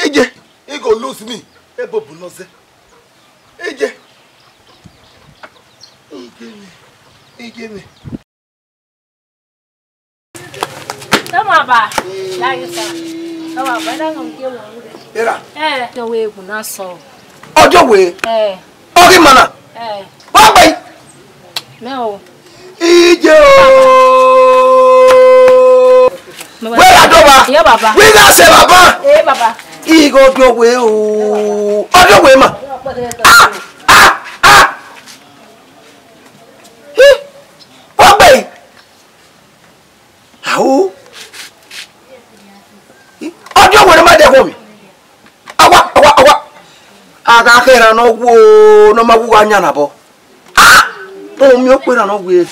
Ige. He go lose me. Ebo bu no ze. Ige. Ige me. Ige me. Tama ba. La yesa. Tama ba na ngam ke wo. Era. Eh, to we bu na so. Ọjọ we. Eh. Ọ ghi ma na? Eh. Wa gbe. Mẹ o. Ije o. Mẹ wa. Wẹ ra dọ ba? Iye baba. Wẹ ra sẹ baba? Eh, baba. Igho do we o. Ọ do we ma. Ah, ah, ah. Hi. Wa gbe. Aho. Ọdiọn wẹẹ ne ọ ma dẹ ẹguọn mwẹ. Awa, awa, awa. A gha kherhan ne ọ wu, ne ọ ma wu gha yan nabọ. Ah! Ọ miẹn okpia erhan ne ọ wẹẹ.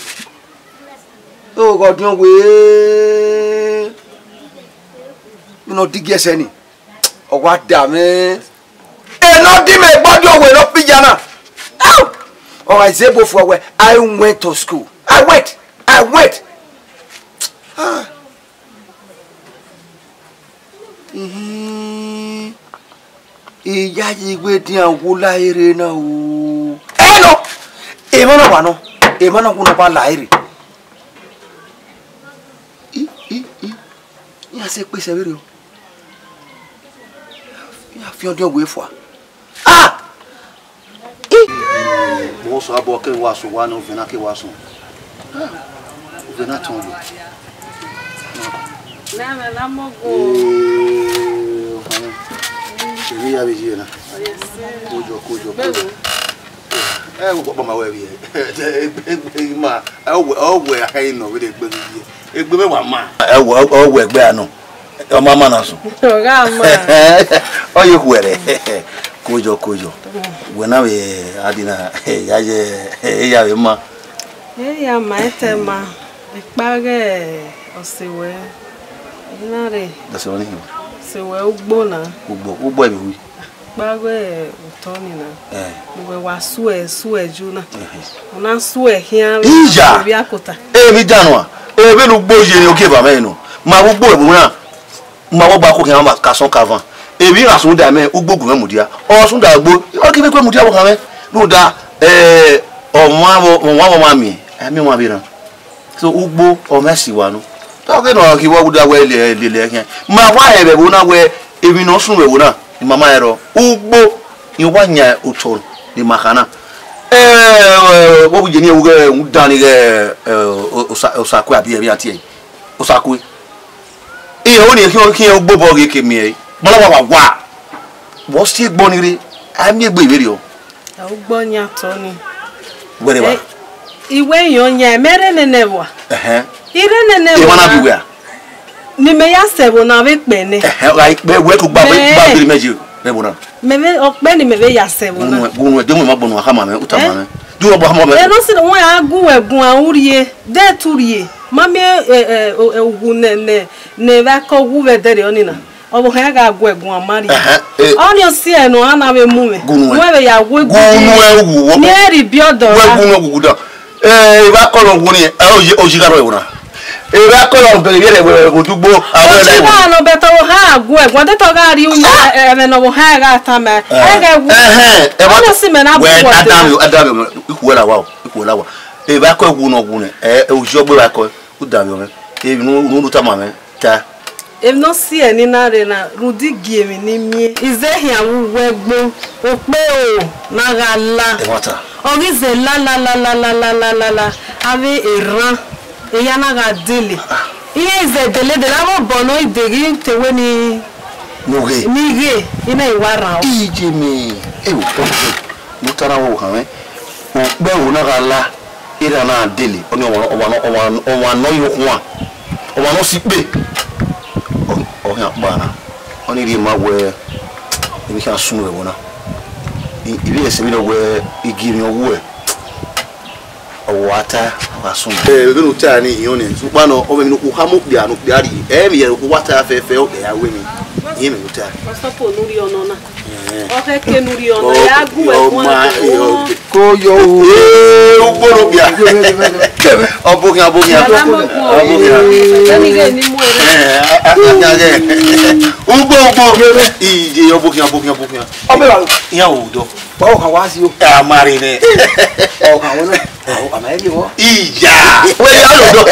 Oghẹ ọdiọn wẹẹ. Ne ọ digie ẹsẹ ni. Ọ wa da mwẹ. Enọ di mẹ gbọdọ wẹ ne ọ fi ya na. Au! Ọ gha zẹ ebo fua wẹ, I went to school. I went. I went. Ah. Ihin. Iyayi wẹ dian wu la ere na o. Ẹ nọ. Emwa na wa nọ. Emwa na wu nọ ba la ere. I, i, i. Iran sẹ ekpe sẹ vberriọ. Iran fian ọdiọn wẹ fua. Ah! I! Mo sọ abọ ke wa sọ wa ne ovẹn na ke wa sọ. Ah! Ovẹn na tọn wẹ. Na, na, na, mo go. Ee, ọkhan. Èmi ya vbe ye na. Oyese. Kojọ, kojọ, kojọ. Ẹ wo kpọkpọ ma wẹ vbiẹ. Egbe, egbe ma. Ọ wẹ, ọ wẹ akha nọ vbe egbe vbiẹ. Egbe vbe wa ma. Ẹ wo, ọ wẹ egbe a nọ. Ọ ma ma na sunu. Ọ gha ma. Ọ ye khuẹrhẹ. Kojọ, kojọ. Wẹ na vbe a di na, ya ye, ya vbe ma. Ẹ ya ma, ẹ te ma. Ekpa ghẹ ọse wẹ. Ina rre. Dọsẹ wẹ ni hin. Ọse wẹ ugbo na. Ugbo, ugbo ẹmwẹ wi. Kpa ghẹ otọ ni na. Eh. Wẹ wa suẹ, suẹ ju na. Ehe. Una suẹ khian. Iya. Vbe akota. Emwi danua. Ebe ne ugbo ye ni ogieva mwẹ nọ. Ma vbe ugbo ẹvbo na. Ma vbe ọgba ko khian ma ka sọn ka van. Emwi iran sunu da mẹ ugbo gu mwẹ mudia. Ọ sunu da ugbo. Ọ ghi vbe gue mudia vbe okhan mwẹ. Rhunmwuda, eh, ọmwa vbe, ọmwa vbe ọmwa miẹn. Ẹ miẹn ọmwa vbe rran. So ugbo ọ mwẹ si wa nọ. Tọghe nọ ghi vbe ọghuda wẹ lele lele ẹkhian. Ma wa hẹ vbe ẹvbo na wẹ emwi ne ọ sunu vbe ẹvbo na, I ma ma rẹn rrọọ. Ugbo, I wa yan otọ ne ima kha na. Eh, vbe ọ vbe ye ne ẹ wu ghẹ, u dan ni ghẹ, eh, Osa-, Osakue abi ẹmwẹ iran tie ẹre. Osakue. Iran ọni khian, khian ugbo obọ ghi ke miẹn ẹre. Ma na wa wa wa. Vbe ọ si egbe ọnii rre, a miẹn egbe vberriọ. Ugbo yan tọ ni. Wẹrẹ wa. Eh, I wẹ yan yan, mẹ rre nene vbua. Ẹhẹn. I rre nene vbua. Emwa na bi wẹ a? Ne imẹ ya sẹ ẹvbo na vbe kpẹ nẹ. Ẹhẹn, ọ gha kpẹ wẹ ke ugba vbe, mẹ, ugba vbe mẹ ye vbe ẹvbo na. Mẹ vbe, ọkpẹ ne imẹ vbe ya sẹ ẹvbo na. Unu, unu, de unu ma gbọnu a khama mwẹ, u tama mwẹ. De unu ma gbọnu a khama mwẹ. Ẹ nọ si ne wọn a gu wẹ guan urrie, de tu rrie. Ma miẹn, eh, eh, o, eh, uwu nẹ, nẹ, nẹ vbe akọ wu vbe ẹdẹrriọ ni na. Ọvbokhan gha gu ẹguan ma rrie. Ẹhẹn, eh. Ọnii ọ si ẹre ne ọ na vbe mu mwẹ. Gu nuẹn. Wẹ vbe ya gu egu. Gu nuẹn wu. Ni ẹ rhie ibiọdọ ra. Wẹ gu nuẹn wu dan. Eh, evba kọlọ wo ni, eh, oyi, oyi gha rrọọ ẹvbo na. Evba kọlọ bẹghe vbiẹ rẹ wẹ odugbo, a wẹ. Oyi gha nọ bẹtẹ ọvbokhan gha gu ẹguan, de te ọ gha rhie unu, eh, ẹmwẹ ne ọvbokhan gha tama. Eh. Ẹ ghẹ wu. Ẹhẹn, ẹ wẹ ọnii ọ si mẹ na bu wẹ wẹ Adam, Adam, ikhuo la wa o, ikhuo la wa. Evba kọ wu nọ wu nẹ, eh, oyi ọgbe evba kọ, u davbiọ mwẹ. Emwi ne u, ne u tama mwẹ. Ta. Emwi ne ọ si ẹre ne I na rre na, rhunmwuda igie emwi ne I miẹn. I zẹ khian vbe uwu ẹgbo, okpe ro na gha la. Ẹmwata. Ọ ghi zẹ la, la, la, la, la, la, la, la, la, avbe erhan, eya na gha dele. Iran i zẹ dele dele, avbe obọ ne ọ i de ghi te wẹ ni, ne u ghe. Ne I ghe, I na i wa rran o. Iye mẹ, ewo, ewo, ewo. Ne u ta na vbe ohan mwẹ. Okpe ro na gha la. Erha na dele, ọnii ọmwa, ọmwa, ọmwa, ọmwa ne ọ ye okhuan, ọmwa ne ọ si ikpe, ọ, ọ khian kpa na, ọnii rhie ma wẹ, emwi khian sunu vbe ẹvbo na. I, I vbe ẹse vberriọ wẹ, igie emwi ọ wuẹ, ọ wa ta, ọ gha sunu. Eh, vbene u ta ni, I họn nẹ, sokpan nọ, ọ mwẹ emwi ne okhuo khama okpia, ne okpia rhie, ẹ i mwẹ emwi ne okhuo wa ta fẹfẹ, okpia ya ru emwi, I họn emwi ne u ta. Ọsọkpa ne u rhie ọnọ na. Ọ khẹke ne u rhie ọnọ, ya gu ẹguan. Ko yo. Ee, ugbo no bia. Ọbokhian, ọbokhian. Ọbokhian. Ugbo, ugbo. Ije, ọbokhian, ọbokhian, ọbokhian. Iran wo dọ. Wa o kan wa si o. A ma rre nẹ. Ọ kan wẹ nẹ. A ma rre wọ. Iya. Wẹ ya lo dọ.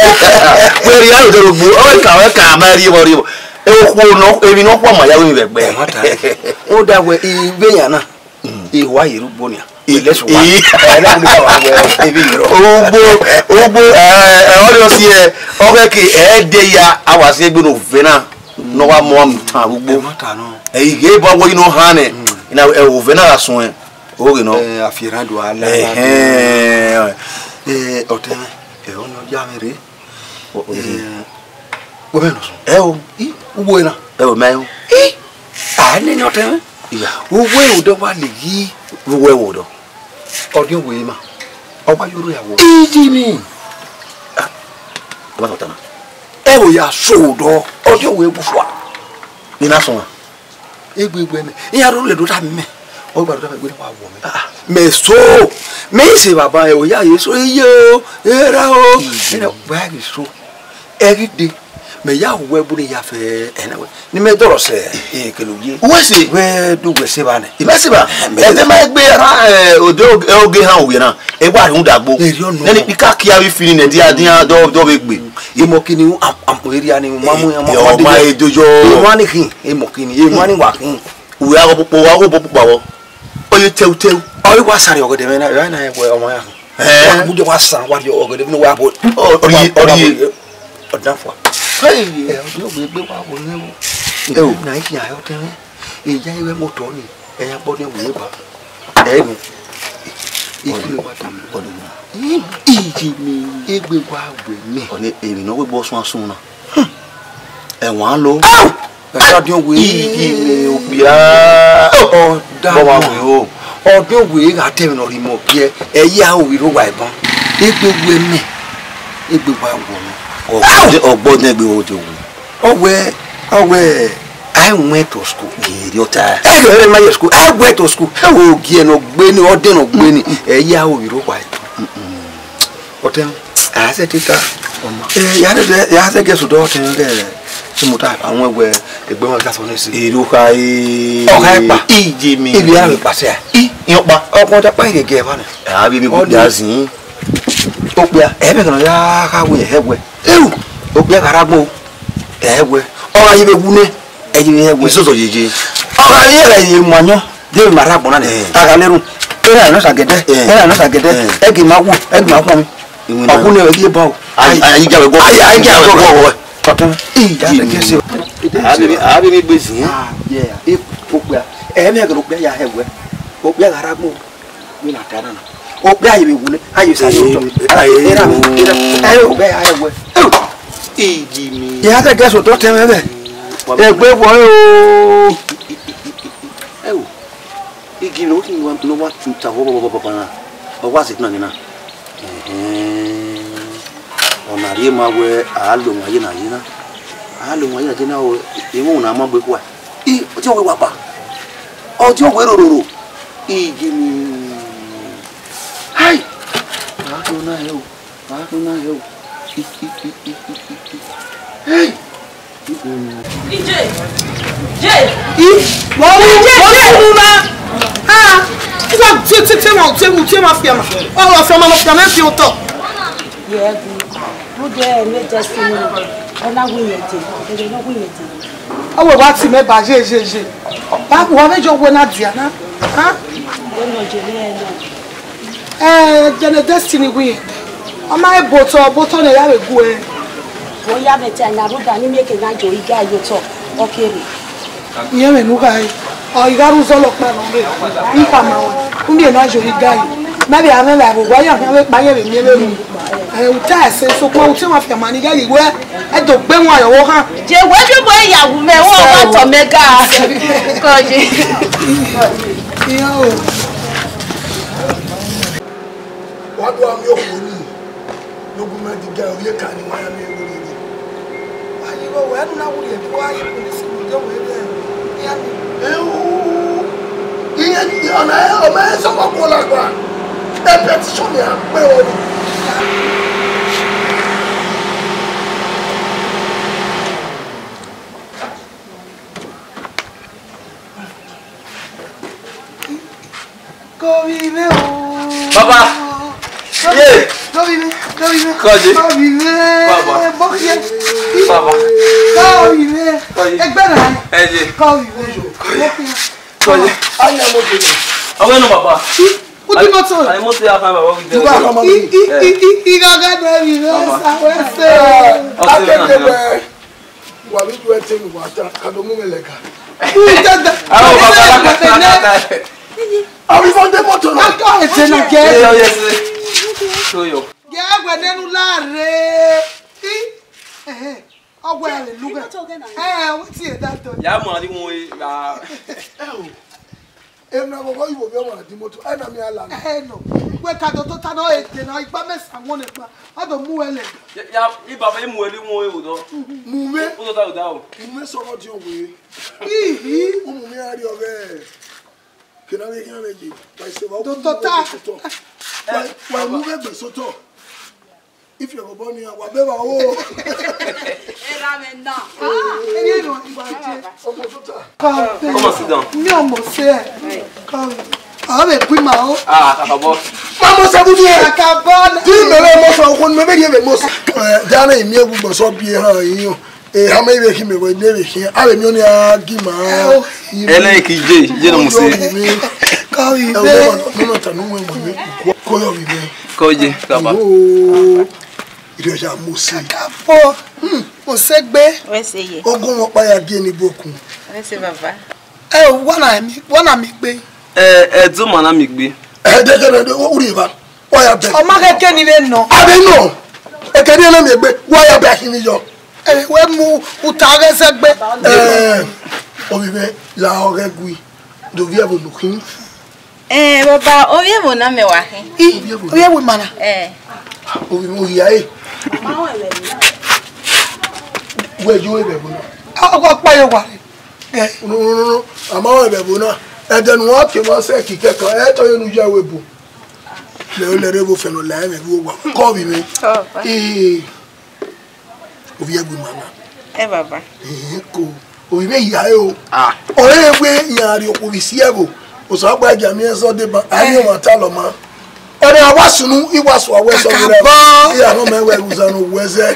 Wẹ ya lo dọ gbo. Ọ ka, ọ ka, a ma rre wọ, rre wọ. Okhuo nọ, emwi ne ọ khuọma ya ru vbe ẹgbẹ. Ẹ ma ta. Ọ da wẹ, ivbi eyan na, I wa ye rre ugbo nian. I lẹsu wa. Ẹ na gba wa wẹ, ebi yẹrọ. Ugbo, ugbo, ẹ, ẹ, ọ yọ si ẹ, ọ ghẹ ke ẹ de ya, a wa si egbe ne ovẹn na, ne ọ wa mu amutan ugbo. Ẹ ma ta nọ. Ẹ, I ghe ba wẹ inu han nẹ, ina, ẹ, ovẹn na gha suẹn, o ghe nọ. Ẹ, a fi erhan do a la. Ẹhẹn. Ẹ, ọtẹn, ẹ, ọ nọ ya mwẹ rre. O, o, o. Ẹ, wẹ mẹ nọ sunu. Ẹ o. I, uwu ẹre na. Ẹ o, mẹ o. I, a nene ọtẹn mwẹ. Iya. Uwu ẹre odọ wa le yi. Uwu ẹre odọ. Ọdiọn wẹ ma. Ọ wa yoro ya wọ. Iji mi. Ah, ẹ ma sọ ta na. Ẹ o ya so odọ. Ọdiọn wẹ bu fua. Ni na sọ na. Egbe egbe mẹ. Iran rhurhu do ta mẹ. Ọ gba do ta mẹ gbe wa wọ mẹ. Ah, ah. Mẹ so. Mẹ i se baba ẹ o ya ye so iye o. Era o. Ina wa ghi so. Ẹ ghi de, mẹ ya hu wẹ bu ne ya fẹ ẹna wẹ. Ni mẹ dọrọ sẹ, e kele uye. Uwẹ se? Wẹ do wẹ se ba nẹ. I mẹ se ba. Mẹ ẹ te ma gbe ra, eh, ode oge, oge han owie na. E wa rhunmwuda gbo. Eri ọnọ. Nene pika kia vbe fini nẹ dia dia dọ dọ vbe gbe. Emọ kini am am area ni ma mu, ma ma de. Ma e do yo. Emọ ni khin, emọ kini, emọ ni wa khin. Uwẹ a gho kpokpo, a gho kpokpo avọ. Ọ ye tẹu tẹu. Ọ i wa sare ọgẹdẹ mwẹ na, ra na wẹ ọmọ ya. Ẹ. Wa mu de wa san, wa rhie ọgẹdẹ ne wa bo. Ọ, ọ rhie, ọ rhie. Ọ dan fua. Hey, ẹ, ọ de wẹ egbe wa wo ne wo. Ẹ o. Na i ya yo tẹ. E ya ighẹ moto ni, ẹ ya kpọ ne wẹ ba. Ẹ mi. I kilo wa da mi. Ọ de na. Iji mi. Egbe wa wẹ mẹ. Ọ ni emwi ne ọ wẹ gbe ọsun asun na. Ẹwan lo. Au! Ẹ ka diọn wẹ. Iji mi okpia. Ọ da. Bọ wa wẹ o. Ọ diọn wẹ gha tẹ emwi ne ọ rhie mẹ okpia. Ẹ ya ovbi rre owa ẹban. Egbe wẹ mẹ. Egbe wa wọ mẹ. Au! Ọgbọ ne egbe wo de wu. Ọ wẹ, ọ wẹ, I went to school. Ghi rhie ọta. Ẹ ghẹ ma ye school. I went to school. Ogie ne ọ gbe ni, ọdẹ ne ọ gbe ni. Ẹ ya ovbi rre owa ẹban. Ọtẹn, a sẹ teta. Ẹ, ya sẹ, ya sẹ gẹ sodọ ọtẹn gẹ. Sumota, àwọn ẹwẹ, egbe wọn ka sọ nẹ si. Iruha e. Ọha ẹkpa. Iji mi. Ibi ara mi pàṣẹ a. I, iyan ọkpa. Ọkùnrin ọjà pa ìrẹ̀gẹ̀ ẹ̀fà nẹ. A bi mi kú ya zin. Okpia, ẹ bẹ kàn ya ha wẹ, ẹ wẹ. Ewu. Okpia gha ra gbọn o. Ẹ wẹ. Ọ gha ye vbe wu nẹ, ẹ ye vbe ẹ wẹ. Isoso yeye. Ọ gha ye, ẹ ye mu ayọn. Deghẹ ma rre agbọn na nẹ, eh, a gha na erhunmwu, erha nọ sa gẹdẹ, eh, erha nọ sa gẹdẹ, eh, ẹgẹ ma wu, ẹgẹ ma khuọnmwi. Iwinna. Ọ wu ne ẹgẹ ba o. Ayi, ayi, ayi, ayi, ayi, ayi, ayi, ayi, ayi, ayi. Ọtẹn, iya, ẹgẹ se. A bi mi, a bi mi gbe zin. Ah, yeah, e, okpia, ẹ mẹ gẹrẹ okpia ya hẹ wẹ. Okpia gha rre agbọn, mi na ta na. Okpia ye vbe wu nẹ, aye sa yo tọ. Eh, eh, erha mi, erha, ẹ okpia ya hẹ wẹ. Iji mi. Ya te gẹ so tọ tẹ mwẹ vẹ. Egbe wọ o. Ẹ o. Igi ne ọ wa, ne ọ wa tuta vbọbọbọbọ na, ọ wa sẹ na nena. Ẹhẹn. Ọ na rhie ma wẹ a lo wan ye na ye na. A lo wan ye na ye na o, emwi na ma gbe kua. I, ọdiọn wẹ wa ba. Ọdiọn wẹ rororo. Igi ni. Hai! A to na he o. A to na he o. I, i, i, i, i, i, i. Hey! Ije! Ije! I, wọ́n mú, wọ́n mú, mú ma. Ah, tí wọ́n, tí, tí, tí wọ́n, tí wọ́n, tí wọ́n fi ọmọ. Ọ, ọ fi ọmọ, ọ fi ọmọ, ẹ fi otọ. Yẹ gu, mo jẹ ẹmẹ jẹ sí mi. Ọ na wí yẹn dé, ẹgbẹ náà wí yẹn dé. Ọ wẹ wá tì mẹ ba ye, ye, ye. Ba wà mí jọ wẹ na dia na. Ha? Wẹ nọ jẹ ní ẹ náà. Eh, Jane Destiny wí. Ọ ma he botọ, botọ ne ya vbe gu ẹ. Wo ya vbe te na ruda ni mieke na jo iga yo tọ, ọ kere. Iye me nu ga e. Ọ iga ru zọ lọ kpa nọ re. Ipa ma wa. Umi na jo iga yi. Ma be ame la bo wa ya ha we pa ye be mi be ru. Eh, uta ese so ko uti ma fi ma ni ga yi we. E do gbe wọn ayọ wo ha. Je we bi bo ya wu me wo wa tọ me ga. Ko je. Iyo. Wa do ami okhuo ni, ne ogun mẹ di ga ovbi eka ni wa ya miẹn werriegbe. Ayi vbe wẹ, ẹnu na wurriẹ, wa ye police mu, de wẹ vbe iran ni. Ewu, iran ni, ọna, ọna ẹ sọkọ khuo lagua. E petition ya kpe o. Kọvbi mwẹ o. Baba. Kọvbi, ye, kọvbi mwẹ, kọvbi mwẹ. Kọje. Kọvbi mwẹ. Baba. Bọkhiẹ. Baba. Kọvbi mwẹ. Kọje. Ẹgbẹ na. Ẹ ye. Kọvbi mwẹ. Kọje. Bọkhiẹ. Kọje. Anya mo de. Awe no, baba. What the matter? Ayi mo ti a fa baba. Dubai, come on. I, i, i, i, i, gaga na mi, baba. Sa, we se. Ọsẹ na. Wa vbe ju ẹtẹn ne uwa ta, ka do mu mwẹ lẹga. Dada. Aro baba, baba, baba. Avbe Sunday motor na. Aka ẹtẹn na gẹ. Yo, yes. Show you. Gẹ wẹ nenu la re. I, ẹhẹn. Ọ wẹ a lè lu gẹ. Ẹ, wẹ tie da do. Ya mu ari wọn e, ya. Ẹ o. Emwi na vbe ọghe oyibo vbe ọmwa na di moto, ẹna miẹn a la nẹ. Ẹhẹn nọ, wẹ ka do tota nọ, e de na igba mẹ sa wọn nẹ kpa, a do mu wẹ lẹ. Ya, ya, I baba, I mu ẹre wọn e odọ. Mu mwẹ. Odọ ta odọ o. Mu mwẹ sọrọ diọn wẹ. Ihi. Umu mwẹ a rrie ọghẹ. Kena vbe khian vbe ye, wa ise wa. Do tota. Wa, wa mu vbe gbe sotọ. If you go born here, wa beba o. Era me na. Ah, ẹ yẹ nọ, ìwà jẹ. Come on, sit down. Mi ò mọ̀ sí ẹ. Come. Àwọn mi pín màá o. Ah, kàkà bọ́. Mama sẹ bu die. Kàkà bọ́. Di mẹrẹ mọ sọ, okun mẹrẹ yẹ mọ sọ. Eh, dana imi ewu gbọ sọ bi e han yin o. Eh, ama ivbe khin mẹ wẹ ne vbe khin, avbe miẹn ọnii a gi ima. Ẹlẹ ki je, je ne mu se. Ovbi mwẹ. Ka ovbi mwẹ. Ẹ, ọ ma, ọ ma ta ne uwẹ wẹ, ko yọ ovbi mwẹ. Ko je, ka ba. Oh, irẹn ya mu se. Ka fo. Hmm, mu se gbe. Wẹ se ye. Ogun wọn pa ya gie ni bokun. Wẹ se baba. Ẹ, wọ na mi, wọ na mi gbe. Ẹ, ẹ do ma na mi gbe. Ẹ, de, de, de, de, u rhie evba. Wa ya bẹ. Ọ ma khẹke ni vbe nọ. A vbe nọ. Eke ni na mi egbe, wa ya bẹ akhin ni yọ. Ẹ, wẹ mu uta ghẹ zẹ gbe. Ẹ, ovbi mwẹ la ọghẹ gui. Do viẹ vbe nokhin. Ẹ, baba, ovbi ẹvbo na mẹ wa khin. I, ovbi ẹvbo mana. Ẹ. Ovbi mwẹ oya e. Wẹ yo e vbe ẹvbo na. Ọ, ọ kpa yo wa. Ẹ. No, no, no, no. A ma rẹn vbe ẹvbo na. Ẹdẹ ne uwa ke ma sẹ ki kẹkan, ẹ tọ ye ne u ya ẹvbo ebo. Lẹ, lẹ rre vbe ofẹn ne ọ la ẹmwẹ vbe owa. Kọ ovbi mwẹ. Kọ, pa. Ee, ovbi ẹvbo ima na. Ẹ baba. Ee, ko. Ovbi mwẹ hia ẹre o. Ah. Ọre wẹ iran rhie okhuo vbe isi ẹvbo. Osanobua gia miẹn ẹzọ deba, a rhie ọmwa talọ ma. Ọnii a wa sunu, I wa sua wẹ sọ vbe rẹ. Kakabọ. I ya nọ mẹ wẹ uzan ne uwẹ zẹ.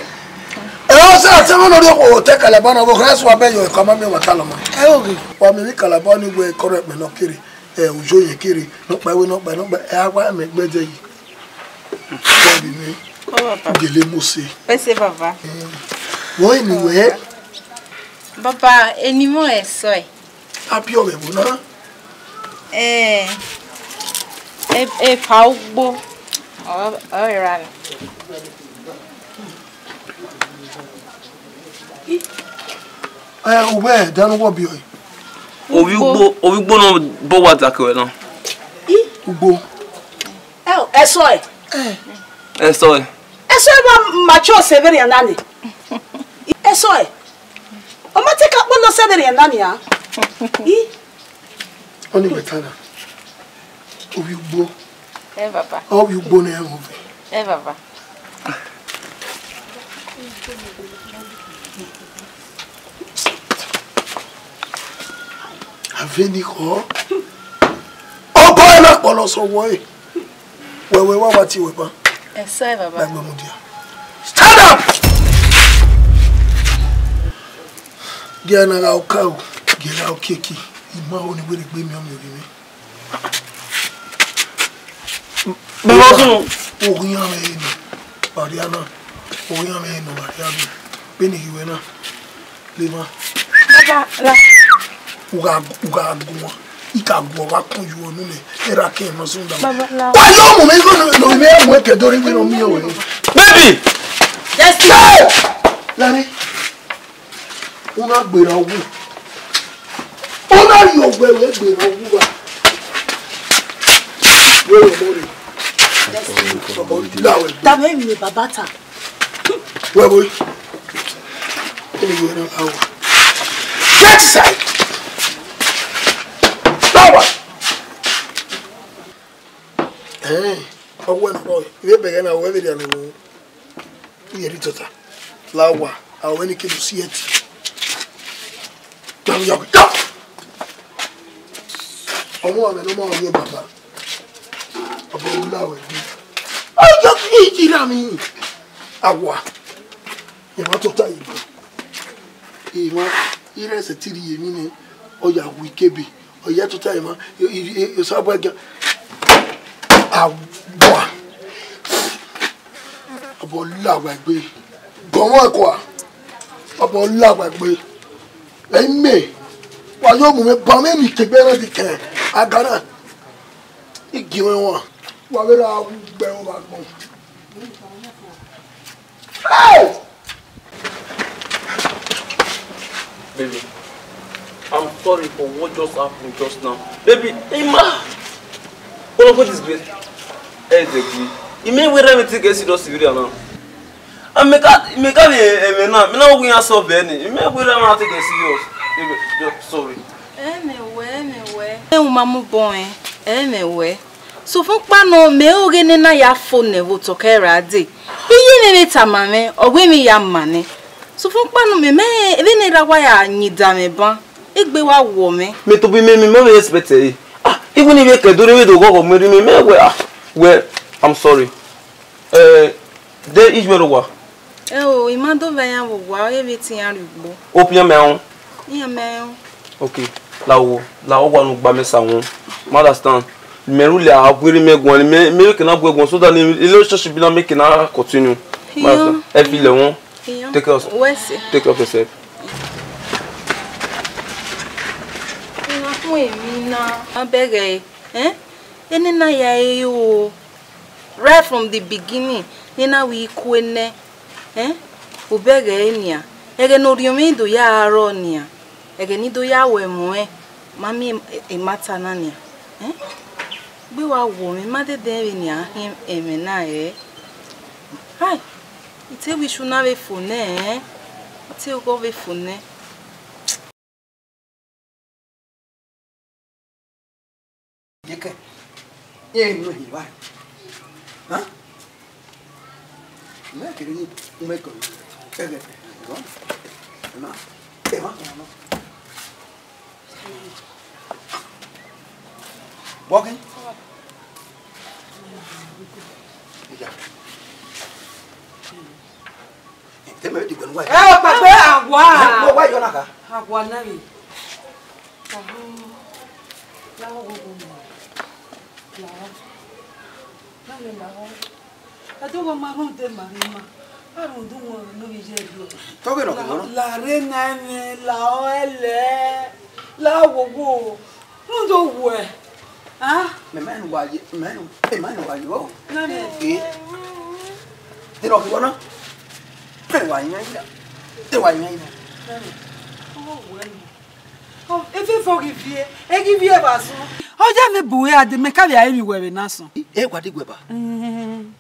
Ẹ, ọ sẹ a tẹ mẹ ne ọ rhie okhuo otọ Kalaba na, vbe okhuo ẹsua bẹ yọ, ẹko a ma miẹn ọmwa talọ ma. Ẹ, oge. Wa miẹn emwi Kalaba ni wẹ ekọrọ ẹkpẹn ne ọ kere. Ẹ, ujo yẹn kere, nọkpa ẹvbo, nọkpa, nọkpa, ẹ, a wa mẹ gbe ẹdẹ yi. Bọbi mwẹ. Ọ, baba. Gele Mose. Pese baba. Ẹ, wẹ eni wẹ? Baba, eni mọ ẹsọe. A biẹ ọvbe ẹvbo na? Ẹ, e, epa ugbo. Ọ, ọ ra nọ. Ẹ, uwẹ, danu wọ biẹ ọe. Ovbi ugbo, ovbi ugbo nọ bọ wa da kẹ wẹ na. Ugbo. Ẹ, ẹsọe. Ẹsọe. Ẹsọe wa ma cho se vbenian na ni. Ẹsọe. Ọ ma te ka kpolo se vbenian na ni a. I. Ọni wẹ ta na. Ovbi ugbo. Ẹ baba. Ovbi ugbo ne ẹ mwẹ. Ẹ baba. Aveni khọ. Ọba ẹre na kpọlọ sẹ ọwọe. Wẹ, wẹ, wa, wa tie wẹ ban. Ẹsọe baba. Dagbe mudia. Stand up! Gie na gha oka o, gie na okieki. I ma ho ne wẹ rhie egbe miẹn ọmiọn ovbi mwẹ. Baba sunu. Oghian mwẹ nọ, wa rhia na. Oghian mwẹ nọ, wa rhia na. Vbene I ghi wẹ na, lema. Baba, la. U gha, u gha guan. I ka guan, wa kun yu ọnu nẹ. Erha ke nọ sunu da. Baba, la. Wa yo mu mwẹ igho nọ, nọ, mẹ mu ẹkẹ do rre iwẹ nọ miẹn wẹ. Baby! Yes, sir. Lare. U na gberra uwu. U na rhie owẹ vbe gberra uwu ra. Wẹ rẹ ọmọ rre. Ọbọ la wẹ gbe. Tama emwi ne baba ta. Wẹ vbo? Emwi wẹ na la wẹ. Get inside. Power. Eh, ọwẹ nọ, ivbe bẹghe na, wẹ vbe rhia nẹ. Iye rhi tota. La owa, a wẹ ne I ke do si ẹtin. Jam, jam, jam. Ọmọ mwẹ ne ọ ma rhie baba. Ọbọ la wẹ gbe. Ayo, i, i ra mi. Awa. Emwa tota yi. Emwa, i rẹ sẹ te rhie emwi nẹ, ọ ya wu ikebe. Ọ ya tota emwa, i, i, i, Osanobua gia. Awa. Ọbọ la wẹ gbe. Gọmọ ẹkua. Ọbọ la wẹ gbe. Ẹ i mẹ. Wa yo mu mwẹ ba mwẹ ni tegbe rẹ di kẹ. Agana. I gie mwẹ wan. Wa vbe ra wu gbe ova gbọn. Hey! Baby, I'm sorry for what just happened just now. Baby, Emma! What is this? Hey, baby. You may wear everything get serious with you now. And make up, make up a man now. Me now we are so bad. You may wear everything get serious. Baby, just sorry. Anyway, anyway. Ẹ, u ma mu bọ ẹn, ẹ mẹ wẹ. Sokpan nọ, mẹ ọghe ne na ya fo nẹ vbe otọ kẹ ra dee. Iye mwẹ vbe tama mwẹ, ọ wẹ emwi ya ma nẹ. Sokpan nọ, mẹ, mẹ, vbene erha wa ya yin da mwẹ ban, egbe wa wọ mwẹ. Me tobọ imẹ, me ma vbe expect ẹre. Ah, even if you can do it, do go, go, me, me, me, well, ah, well, I'm sorry. Eh, de ijue ro wa. Ẹ o, I ma do vbe iran vbe owa, ọ ye vbe te iran rrie ugbo. Opian mẹ rẹn. Iran mẹ rẹn. Okay, la wo, la wo wa nu gba mẹ sa wọn. Ma understand. Mẹ ru lẹ a guerre mẹ guan, mẹ, mẹ kena guẹ guan, so that ni relationship na mẹ kena continue. Ma understand. Ẹ fi lẹ wọn. Take care of, take care of yourself. Iran khuẹn emwi na, ma bẹghe, eh? Enena ya ẹre o. Right from the beginning, ne na wẹ I kue nẹ, eh, obọ ẹghẹ ẹre nian, ẹghẹ ne orhiọn mwẹ do ya rrọọ nian, ẹghẹ ne I do ya ru ẹmwẹ ọnrẹn, ma miẹn emata na nian, eh? Gbe wa wo mwẹ, ma dede vbenian khian ẹmwẹ na rẹ. Hai, I te wẹ isu na vbe fo nẹ, eh? I te oghọ vbe fo nẹ. Yeke, irẹn mu ehe evba. Hàn? Mẹ kere ni u mẹ kọ ẹghẹ, ẹghẹ, ẹghẹ, ẹghẹ, ẹghẹ. Bọgin. Iya. Te mẹ vbe diguẹ ne uwa ye. Ẹ, ọ kpagbe awa. Ẹ, ne uwa ye ọna kha. Awa na vbe. Lahọ. Lahọ gogo mẹ. Lahọ. Na mẹ lahọ. Ẹ do ghe ma rhunmwuda ma rre ima. A rhunmwuda wọn ne ovbi iye rriọ. Tọghe nọ kevbe ọna. La rre na ẹmwẹ, lahọ ẹlẹ. Lahọ gogo. Rhunmwuda owẹ. Ah? Mẹ ma rẹn ne uwa ye, mẹ ma rẹn, mẹ ma rẹn ne uwa ye o. Nani? Eh. Te nọ kevbe ọna. Te wa yan ina. Te wa yan ina. Nani? Ọ wẹ ni. Ọ, efefe ọ ghi viẹ, ẹ ghi viẹ vbe asọn. Ọ ya mẹ bu ẹ a de, mẹ ka vbe a rinmwian wẹ vbe na sọn. E wa diguẹ ba. Mm.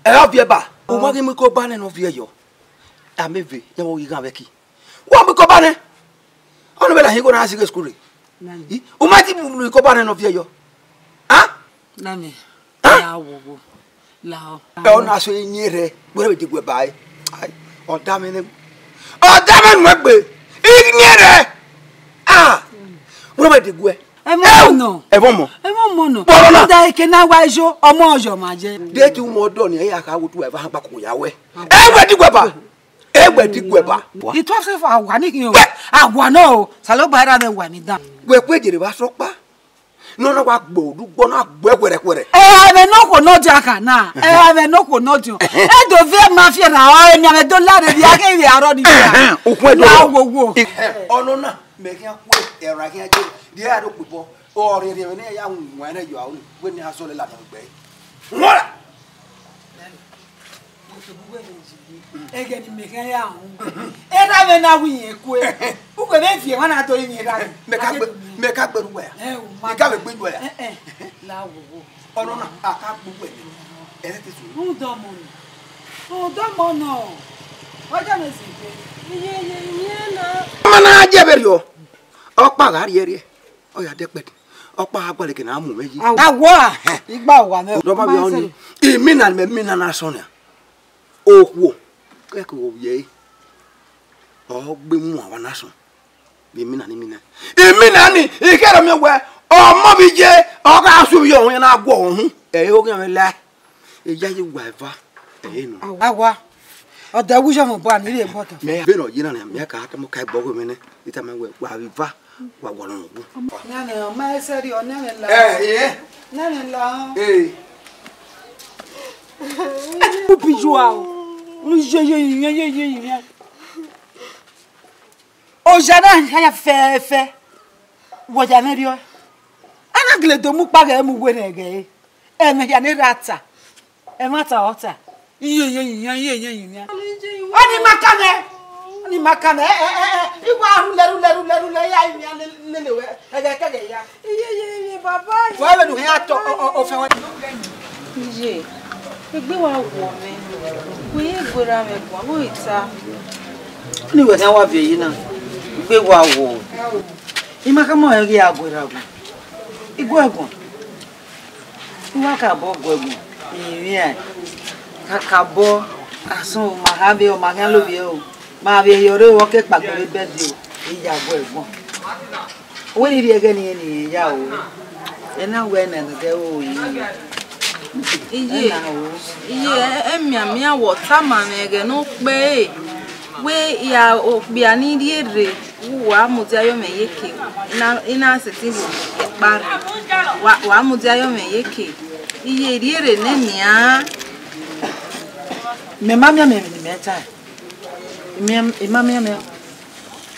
Ẹ ọ viẹ ba. U ma ghi mu iko ba nẹ ne ọ viẹ yọ. A mẹ ve, ya vbe ghi ghan vbe ẹki. Wa mu iko ba nẹ. Ọnii vbe la hin igho na sighe school rre. Nani? I, u ma ti mu iko ba nẹ ne ọ viẹ yọ. Ah? Nani? Ah? Ya wo wo. Lahọ. Ẹ, ọ na so iyẹn rẹ, wẹ vbe diguẹ ba ẹre. Ai, ọ da mwẹ nẹ. Ọ da mwẹ nu egbe. Iyẹn rẹ. Ah! Wẹ vbe diguẹ. Ẹmwẹ ọmọ nọ. Ẹmwẹ ọmọ. Ẹmwẹ ọmọ nọ. Bọrọ na. Ọ da eke na wa ijo, ọmọ ọyọ ma ye. De ti u mọ ọdọ ni, ẹ ya kha wo tu ẹvba han kpako ya wẹ. Ẹ wẹ diguẹ ba. Ẹ wẹ diguẹ ba. It was for awa ni hin o. Awa nọ o. Saloba ra vbe wa mi dan. Wẹ kue jere vbe asọkpa. Ne ọ na wa gbe orhu ugbo na gbe wẹrẹwẹrẹ. Ẹ, avbe ne okhuo nọ dian kha na. Ẹ, avbe ne okhuo nọ dian. Ẹ do viẹ ma fiẹ na, ọ, emianmwẹ do lare vbe a ghe vbe arọ ni vbe a. Ẹhẹn, okhuo do. Na wo wo. Ẹ, ọnọ na, mẹ khian kue, ẹra khian je. Rhie aro kpobọ. Ọ rhiẹnrhiẹn vbe ne ya wan nẹ yọ aro ni. Wẹ ne a zọlẹ ladian gbe. Wọn ra. Ẹghẹ ne imẹ khian ya ru. Erha mwẹ na wẹ irẹn kue. Uwẹ vbe viẹ emwa na do rinmwian erha mwẹ. Mẹ ka gbe, mẹ ka gbe ru wẹ. Ẹ, u ma. I ka vbe gbe ru wẹ. Ẹ, ẹ. La wo wo. Ọnọ na, a ka gbe uwẹ nẹ. Ẹ te so. Rhunmwuda ọmọ nọ. Rhunmwuda ọmọ nọ. Wa ya mwẹ zẹ egbe. Iye, iye, iye na. Ọmọ na je vbe rriọ. Ọkpa gha rhiẹrhiẹ. Ọ ya dẹ kpẹdẹ. Ọkpa gha gualọ eke ne a mu mwẹ yi. Awa, igba wa mwẹ. Dọba vbe ọni. Imina mẹ, imina na sọn nia. Okhuo, kẹkẹ ovbi ẹre, ọ gbe mu ava na sọn, vbe imina ni imina. Imina ni, I kherhe miẹn wẹẹ, ọmọ vbe iye, ọ gha sẹ ovbi ọmọ na guọghọ uhunmwu, ẹ i re oghian mwẹ la, iyayi wa eva, ẹ i re nọ. Awa, ọ dẹ wu yọ mẹ obọ a, ne I rhie bọtọ. Mẹ vbene ọ ye na nian, mẹ ka tama ka ẹgbẹe ọghe mwẹ nẹ, I tama wẹẹ, wa vbe eva. Wa gualọ unu wu. Nene, ọ ma sẹrriọ, nene la. Eh, eh. Nene la. Eh. Ubi ju a o. Unu ye ye ye ye ye ye. Oja na ya fẹfẹ. Wọ ya mwẹ rriọ. A na gele do mu kpa ghẹ mu werriẹ ghẹ. Ẹmwẹ hia ne erha ta, ẹmwata ọ ta. Iye, iye, iye, iye, iye, iye. Ọni ma ka mẹ, ọni ma ka mẹ, ẹ, ẹ, ẹ, ẹ, I wa rhulẹ, rhulẹ, rhulẹ, rhulẹ, ya yin lele wẹ, ẹghẹ kẹghẹ ya. Iye, iye, iye, baba. Wẹ vbe nu hia tọ, ọ, ọ, ọ fẹn wẹ. Iye, egbe wa wọ mwẹ, wẹ ye gberra mwẹ guan, wẹ i ta. Ọni wẹ khian wa viẹ yi na, egbe wa wọ. I ma khama ọnrẹn ghi a guerra guan. I guẹ guan. Uwa kakabọ guẹ guan, I rinmwian. Kakabọ, asọn, ma gha vbe, ọ ma khian lovbiẹ o. Ma vbe rhie ọre ọ ke kpagbe vbe bẹd o, I ya guẹ guan. Wẹ ne I rhie ẹghẹ ne irẹn ne irẹn ya o. Ẹ na wẹ nẹ ne ẹdẹ o, I rinmwian. Iye, iye, emianmian wẹ ọ tama mwẹ ẹghẹ ne ọ kpẹre, wẹ ya okpia ni rhie rre, wa mudia yọ mwẹ iyeke, I na, I na sẹtin vbe ekpa rre, wa, wa mudia yọ mwẹ iyeke, iye rhie rre nẹ nian. Mẹ ma miẹn mẹ emwi ne imẹ ta, I ma miẹn mẹ,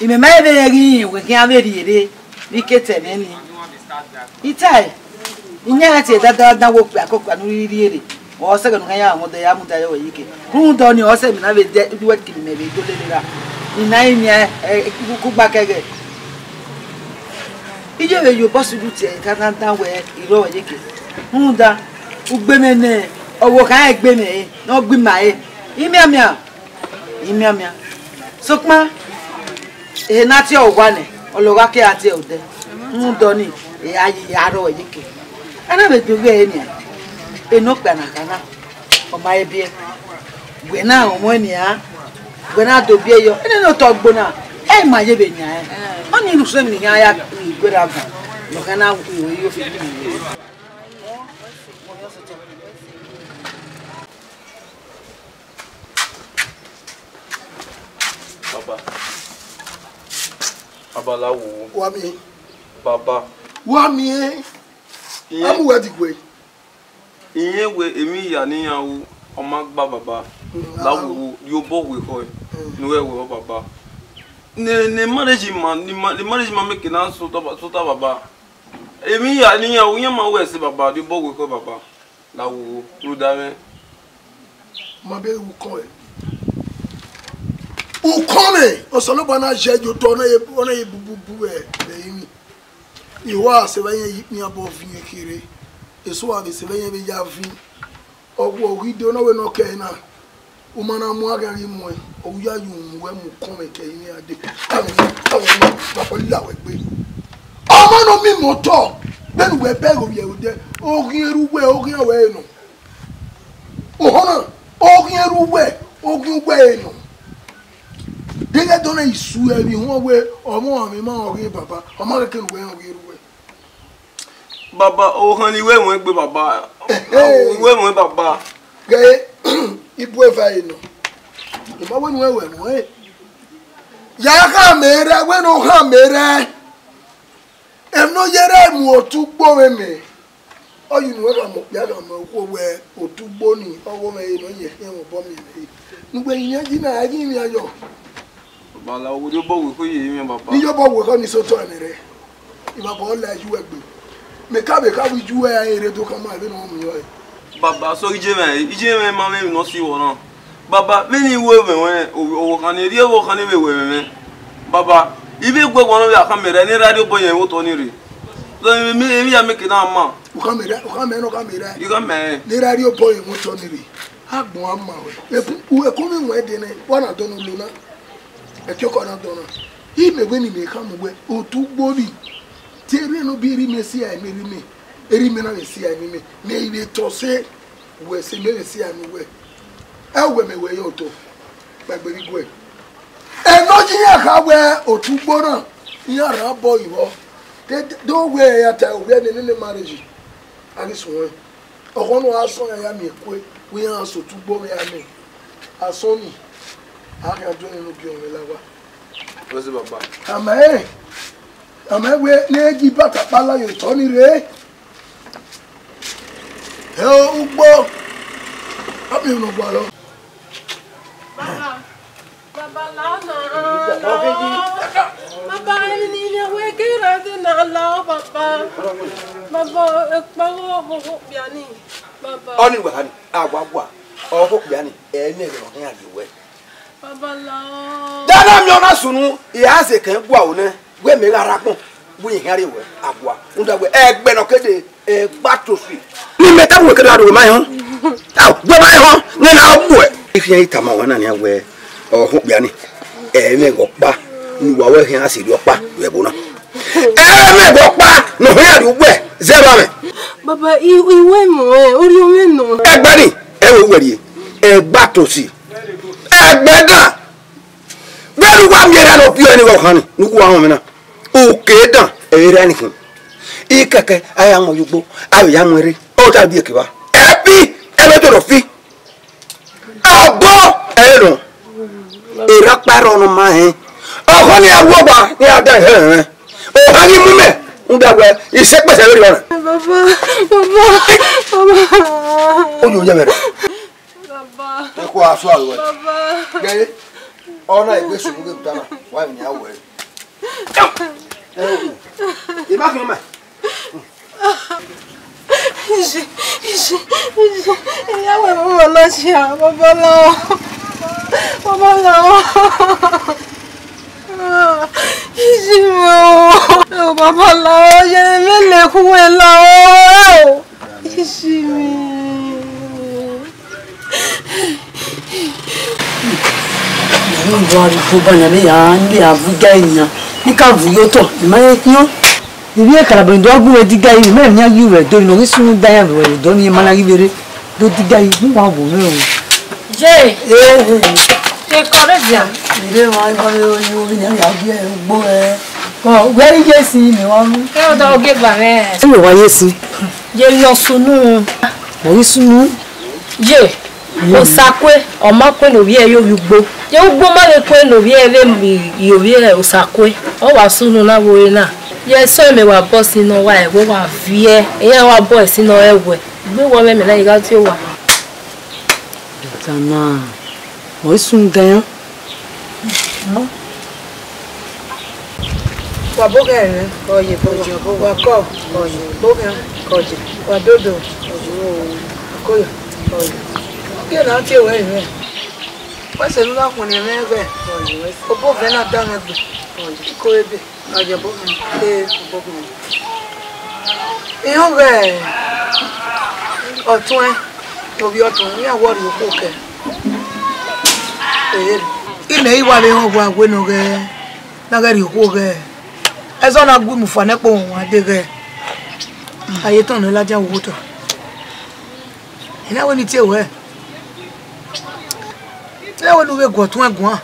imẹ ma vbe rẹn ghi rẹn wẹ khian vbe rhie rre vbe ike ta ẹmwẹ nii. I tae, iyan ra tie dada da wo okpia kokpia ne u rhie rre, ọ sẹ ẹghẹ ne u khian ya mwẹ odẹ ya mudia yọ wẹ iyeke. Rhunmwuda ọnii, ọ sẹ emwi na vbe de uwẹ kiri mẹ vbe do lele ra. I na rinmwian kugba kẹghẹ. Iye vbe ye obọ sunu tie dandan wẹ I rrọọ wẹ iyeke. Rhunmwuda, ugbe mwẹ nẹ, ọvbokhan rẹn gbe mwẹ re, ne ọ gbe ima re. Imiamia, imiamia. Sokpan, ehe ne a tie ọre owa nẹ, ọ lẹ ọghe a ke ra tie odẹ. Rhunmwuda ọnii, I ra ye, I ra rrọọ wẹ iyeke. A na vbe do ghe ẹre nian, enọkpia na kha na, ọ ma he biẹ. Wẹ na rọnmwẹ nian, wẹ na do biẹ yọ. Ẹnẹnẹ otọ gbo na, ẹ ma ye vbe yan ẹn. Ọnii ne usẹ emwi ne I khian ya gbe ra van, ne ọ khian na ru iro fi gbe. Baba. Baba, la wo. Wa miẹn. Baba. Wa miẹn. Iye. Amu wẹ diguẹ. Iye wẹ emwi hia ne iran ru, ọ ma gba baba. Mm, la wo, rhie obọ wẹ ekhọe. Mm. Ne u ghẹ wẹ baba. Ne, ne marriage ma, ne ma, ne marriage ma make na sota ba-, sota baba. Emwi hia ne iran ru, iran ma wẹ ẹse baba, rhie obọ wẹ ekhọe baba. La wo, rhunmwuda mwẹ. Ma bẹghe vbe ukọnmwẹ. Ukọnmwẹ, Osanobua na ye ye otọ, ọ na ye, ọ na ye bububu vbe, vbe emwi. I wa sẹ vbe ẹyẹn ye ikpia bọ viẹn kherhe. Eso wa vbe sẹ vbe ẹyẹn vbe ya viẹn. Ọ wẹ ọ ghi de, ọ na wẹ ne ọ kẹre na. U ma na mu aghan ghi muẹn, ọ ya ye uwu wẹ mu ukọnmwẹ kẹ emwi a dee. Avbe, avbe, ma kọ la wẹ gbe. Ọmọ ne ọ miẹn imẹ otọ, vbene uwẹ bẹghe ovbi ẹre odẹ, oghian erha uwẹ, oghian wẹ re nọ. Ohọn na, oghian erha uwẹ, oghian uwẹ re nọ. Deghẹ ẹdẹ ọna i su ẹre vbe ihọn wẹ, ọmọ mwẹ ma rẹn oghian baba, ọ ma khẹke ne uwẹ rẹn oghian erha uwẹ. Baba, ohan ni wẹ mwẹ gbe baba. Ehe. Wẹ mwẹ baba. Ghe, ibu eva re nọ. I ma wẹ ne uwẹ wẹ mwẹ. Ya khama erha, wẹ ne ọ khama erha. Emwi ne ọ ye erha mu otu ugbo mwẹ mẹ. Ọ ye unu wẹ khama okpia khama okhuo wẹ otu ugbo ni, ọ wẹ mwẹ re ne ọ ye khian mwẹ obọ miẹn mwẹ re. Ne uwẹ yin iran yi na, a ghi mwẹ ayọ. Baba, la wo, rhie obọ wẹ ekhọe ye mwẹ, baba. Ne I rhie obọ wẹ ekhọe ni sẹ otọ ẹmwẹ rẹ. Baba, ọ la iye uwẹ gbe. Mẹ ka vbe kha vbe iye uwẹ ra rre do khama vbene ọ miẹn ọe. Baba, sẹ iye mwẹ, iye mwẹ ma mwẹ emwi ne ọ si vbe ọna. Baba, vbene I ru ẹmwẹ ruẹ, ọvbokhan ni rhie, ọvbokhan ni vbe ru ẹmwẹ mwẹ. Baba, I vbe gu ẹguan ne ọ vbe a khama erha, ne erha rhie obọ yẹn vbe otọ ni rre. Sẹ emwi, emwi ya make na ma. U khama erha, u khama ẹre ne ọ khama erha. I khama ẹre. Ne erha rhie obọ yẹn vbe otọ ni rre. Agbọn a ma wẹ. Ebu, u, ẹko mwẹ wẹ dee nẹ, wa na dọnọ ulo na. Ẹkiọkọ na dọnọ. I mẹ wẹ ne imẹ khama wẹ, otu ugbo ni. Te erha ne ọ biẹ erha mwẹ si a, emwi erha mwẹ. Erha mwẹ na vbe si a, emwi mwẹ. Mẹ I vbe tọ sẹ, wẹ sẹ, mẹ vbe si a ne uwẹ. Ẹ wẹ mẹ wẹ ye otọ. Kpaegbe ghi guẹ. Ẹnọ ye iran kha wẹ otu ugbo na, iran rhan obọ ivbọ. Te do wẹ ya ta ovbi ẹre nene marriage. A ghi suẹn. Ọkhọ ne ọ gha sọn ya ya miẹn kue, wẹ iran sẹ otu ugbo vbe a mẹ. Asọn ni, a khian do nene ogiọnmwẹ la owa. Wẹ sẹ baba. Amẹ, amẹ wẹ ne e gi ibata kpala ye otọ ni rre. Ẹ ugbo, a miẹn unu gualọ. Baba, baba, la na, la. Baba, emwi ne I miẹn wẹ ke ra dee na, la, baba. Baba, ekpa ọghe ọhọ okpia ni, baba. Ọnii wẹ kha ni, a wa gua, ọhọ okpia ni, ẹ i miẹn ẹghẹ ne ọ khian rhie uwẹ. Baba, la. Dana miẹn ọna sunu, I a zẹ kẹ gua ro nẹ, wẹ mẹ gha rre agbọn, wẹ I khian rhie uwẹ, a gua. Rhunmwuda wẹ, ẹgbẹ ne ọ ke dee, ẹgba tosi. Ne imẹ tama uwẹ kẹdẹ aro wẹ ma họn. Ao, wẹ ma họn, ne na gbuẹ. I khian i tama uwa na nian wẹ, ọhọ okpia ni, ẹ i mwẹ ẹghẹ ọkpa, ne uwa wẹ khian a sirri ọkpa vbe ẹvbo na. Ẹ i mwẹ ẹghẹ ọkpa, ne ọ khian rhie uwẹ zẹ vbe amwẹ. Baba, I, I wẹ mọ ẹ, orhiọn mwẹ nọ. Ẹgbẹ ni, ẹ i wẹ uwẹ rhie, ẹgba tosi, ẹgbẹ dan. Vbene uwa miẹn erha ne ọ biẹ ọre ne uwa khan ni, ne uwa họn mwẹ na. Uke dan, ẹ i re ẹnrẹn khin. Ikẹkẹ, a ya mu ye ugbo, a vbe ya mu ẹre. Ọ ta biẹ kevba. Ẹ Fi, ẹmwẹ dọdọ fi. Ọbọ ẹre nọ. Erha ọkpa rrọọ ne ọ ma hẹn. Ọkhọ ne a ru owa ne a da hẹn hẹn. Ohan ghi mu mẹ, u da wẹ, isekpẹsẹ vberriọ na. Baba, baba, baba. Oyo yẹ mẹ rẹ. Baba. Ẹ kọ asu aro ẹ. Baba. Gẹre, ọ na egbe sunu ghe ta na, wa ni a wẹ. Ẹ o, ẹ ma khin mẹ. Isi, isi, isi, iya wẹ baba la sia, baba la, baba la. Isi mi o, ẹ o baba la, ye mẹ le khu wẹ la o. Isi mi. Ìwọ arigho ba yan ne ya ne ya vu ga enian, ne ka vu ye otọ, ima ye khian. Ivbi ekarabọ do gu wẹ diga iri, mẹ emwi yan ghi ruẹ do, ne ọ ghi sunu da yan vbe ruẹ do, ne ima na ghi vbe rre do diga iri, ne wa wo mwẹ o. Ye. Eh, eh. Ke kọre dia. Ire wa iba vbe yo vbe yan ya gie ugbo ẹ. Ọ wẹ ri ye si ne wa mu. Ke o da ogie gba mwẹ. E wa ye si. Ye yọ sunu. Ọ ghi sunu. Ye, Osakue, ọ ma kue ne ovbi ẹre ye ovbi ugbo. Ye ugbo ma vbe kue ne ovbi ẹre vbe mu ye ovbi ẹre Osakue. Ọ wa sunu na vbe ore na. Ye eso ẹmwẹ wa bọ sin ne ọ wa ẹvbo wa viẹ. Iran wa bọ ẹsin ne ọ rẹ wẹ. Gbe wọ mwẹ mẹ na, I gha tie owa. Dana, ọ i sunu dan. Wa boghe ẹre, ọ ye boghe, wa kọ, ọ ye boghe, ọ ye, wa dodo, ọ ye, koya, ọ ye. Ogie na tie wẹ ẹre. Wẹ sẹ ne u na khuẹnnẹ mwẹ ẹghẹ, obọ vẹ na da mwẹ gbe, ọ ye, ko ebe. Ọ ye boghe, ee, boghe. Iran ghẹ ọtuẹn, ovbi ọtuẹn, iran wọ rhie okhuo kẹ. Ee, imẹ i wa vbe họn wa wẹ ne ọ ghẹ, na ghẹ rhie okhuo ghẹ. Ẹzọ na gu mu fua nẹ kpo wan deghẹ. A ye tọn nẹ ladian vbe otọ. I na wẹ ne I tie wẹ. Te wẹ ne u vbe gu ọtuẹn guan.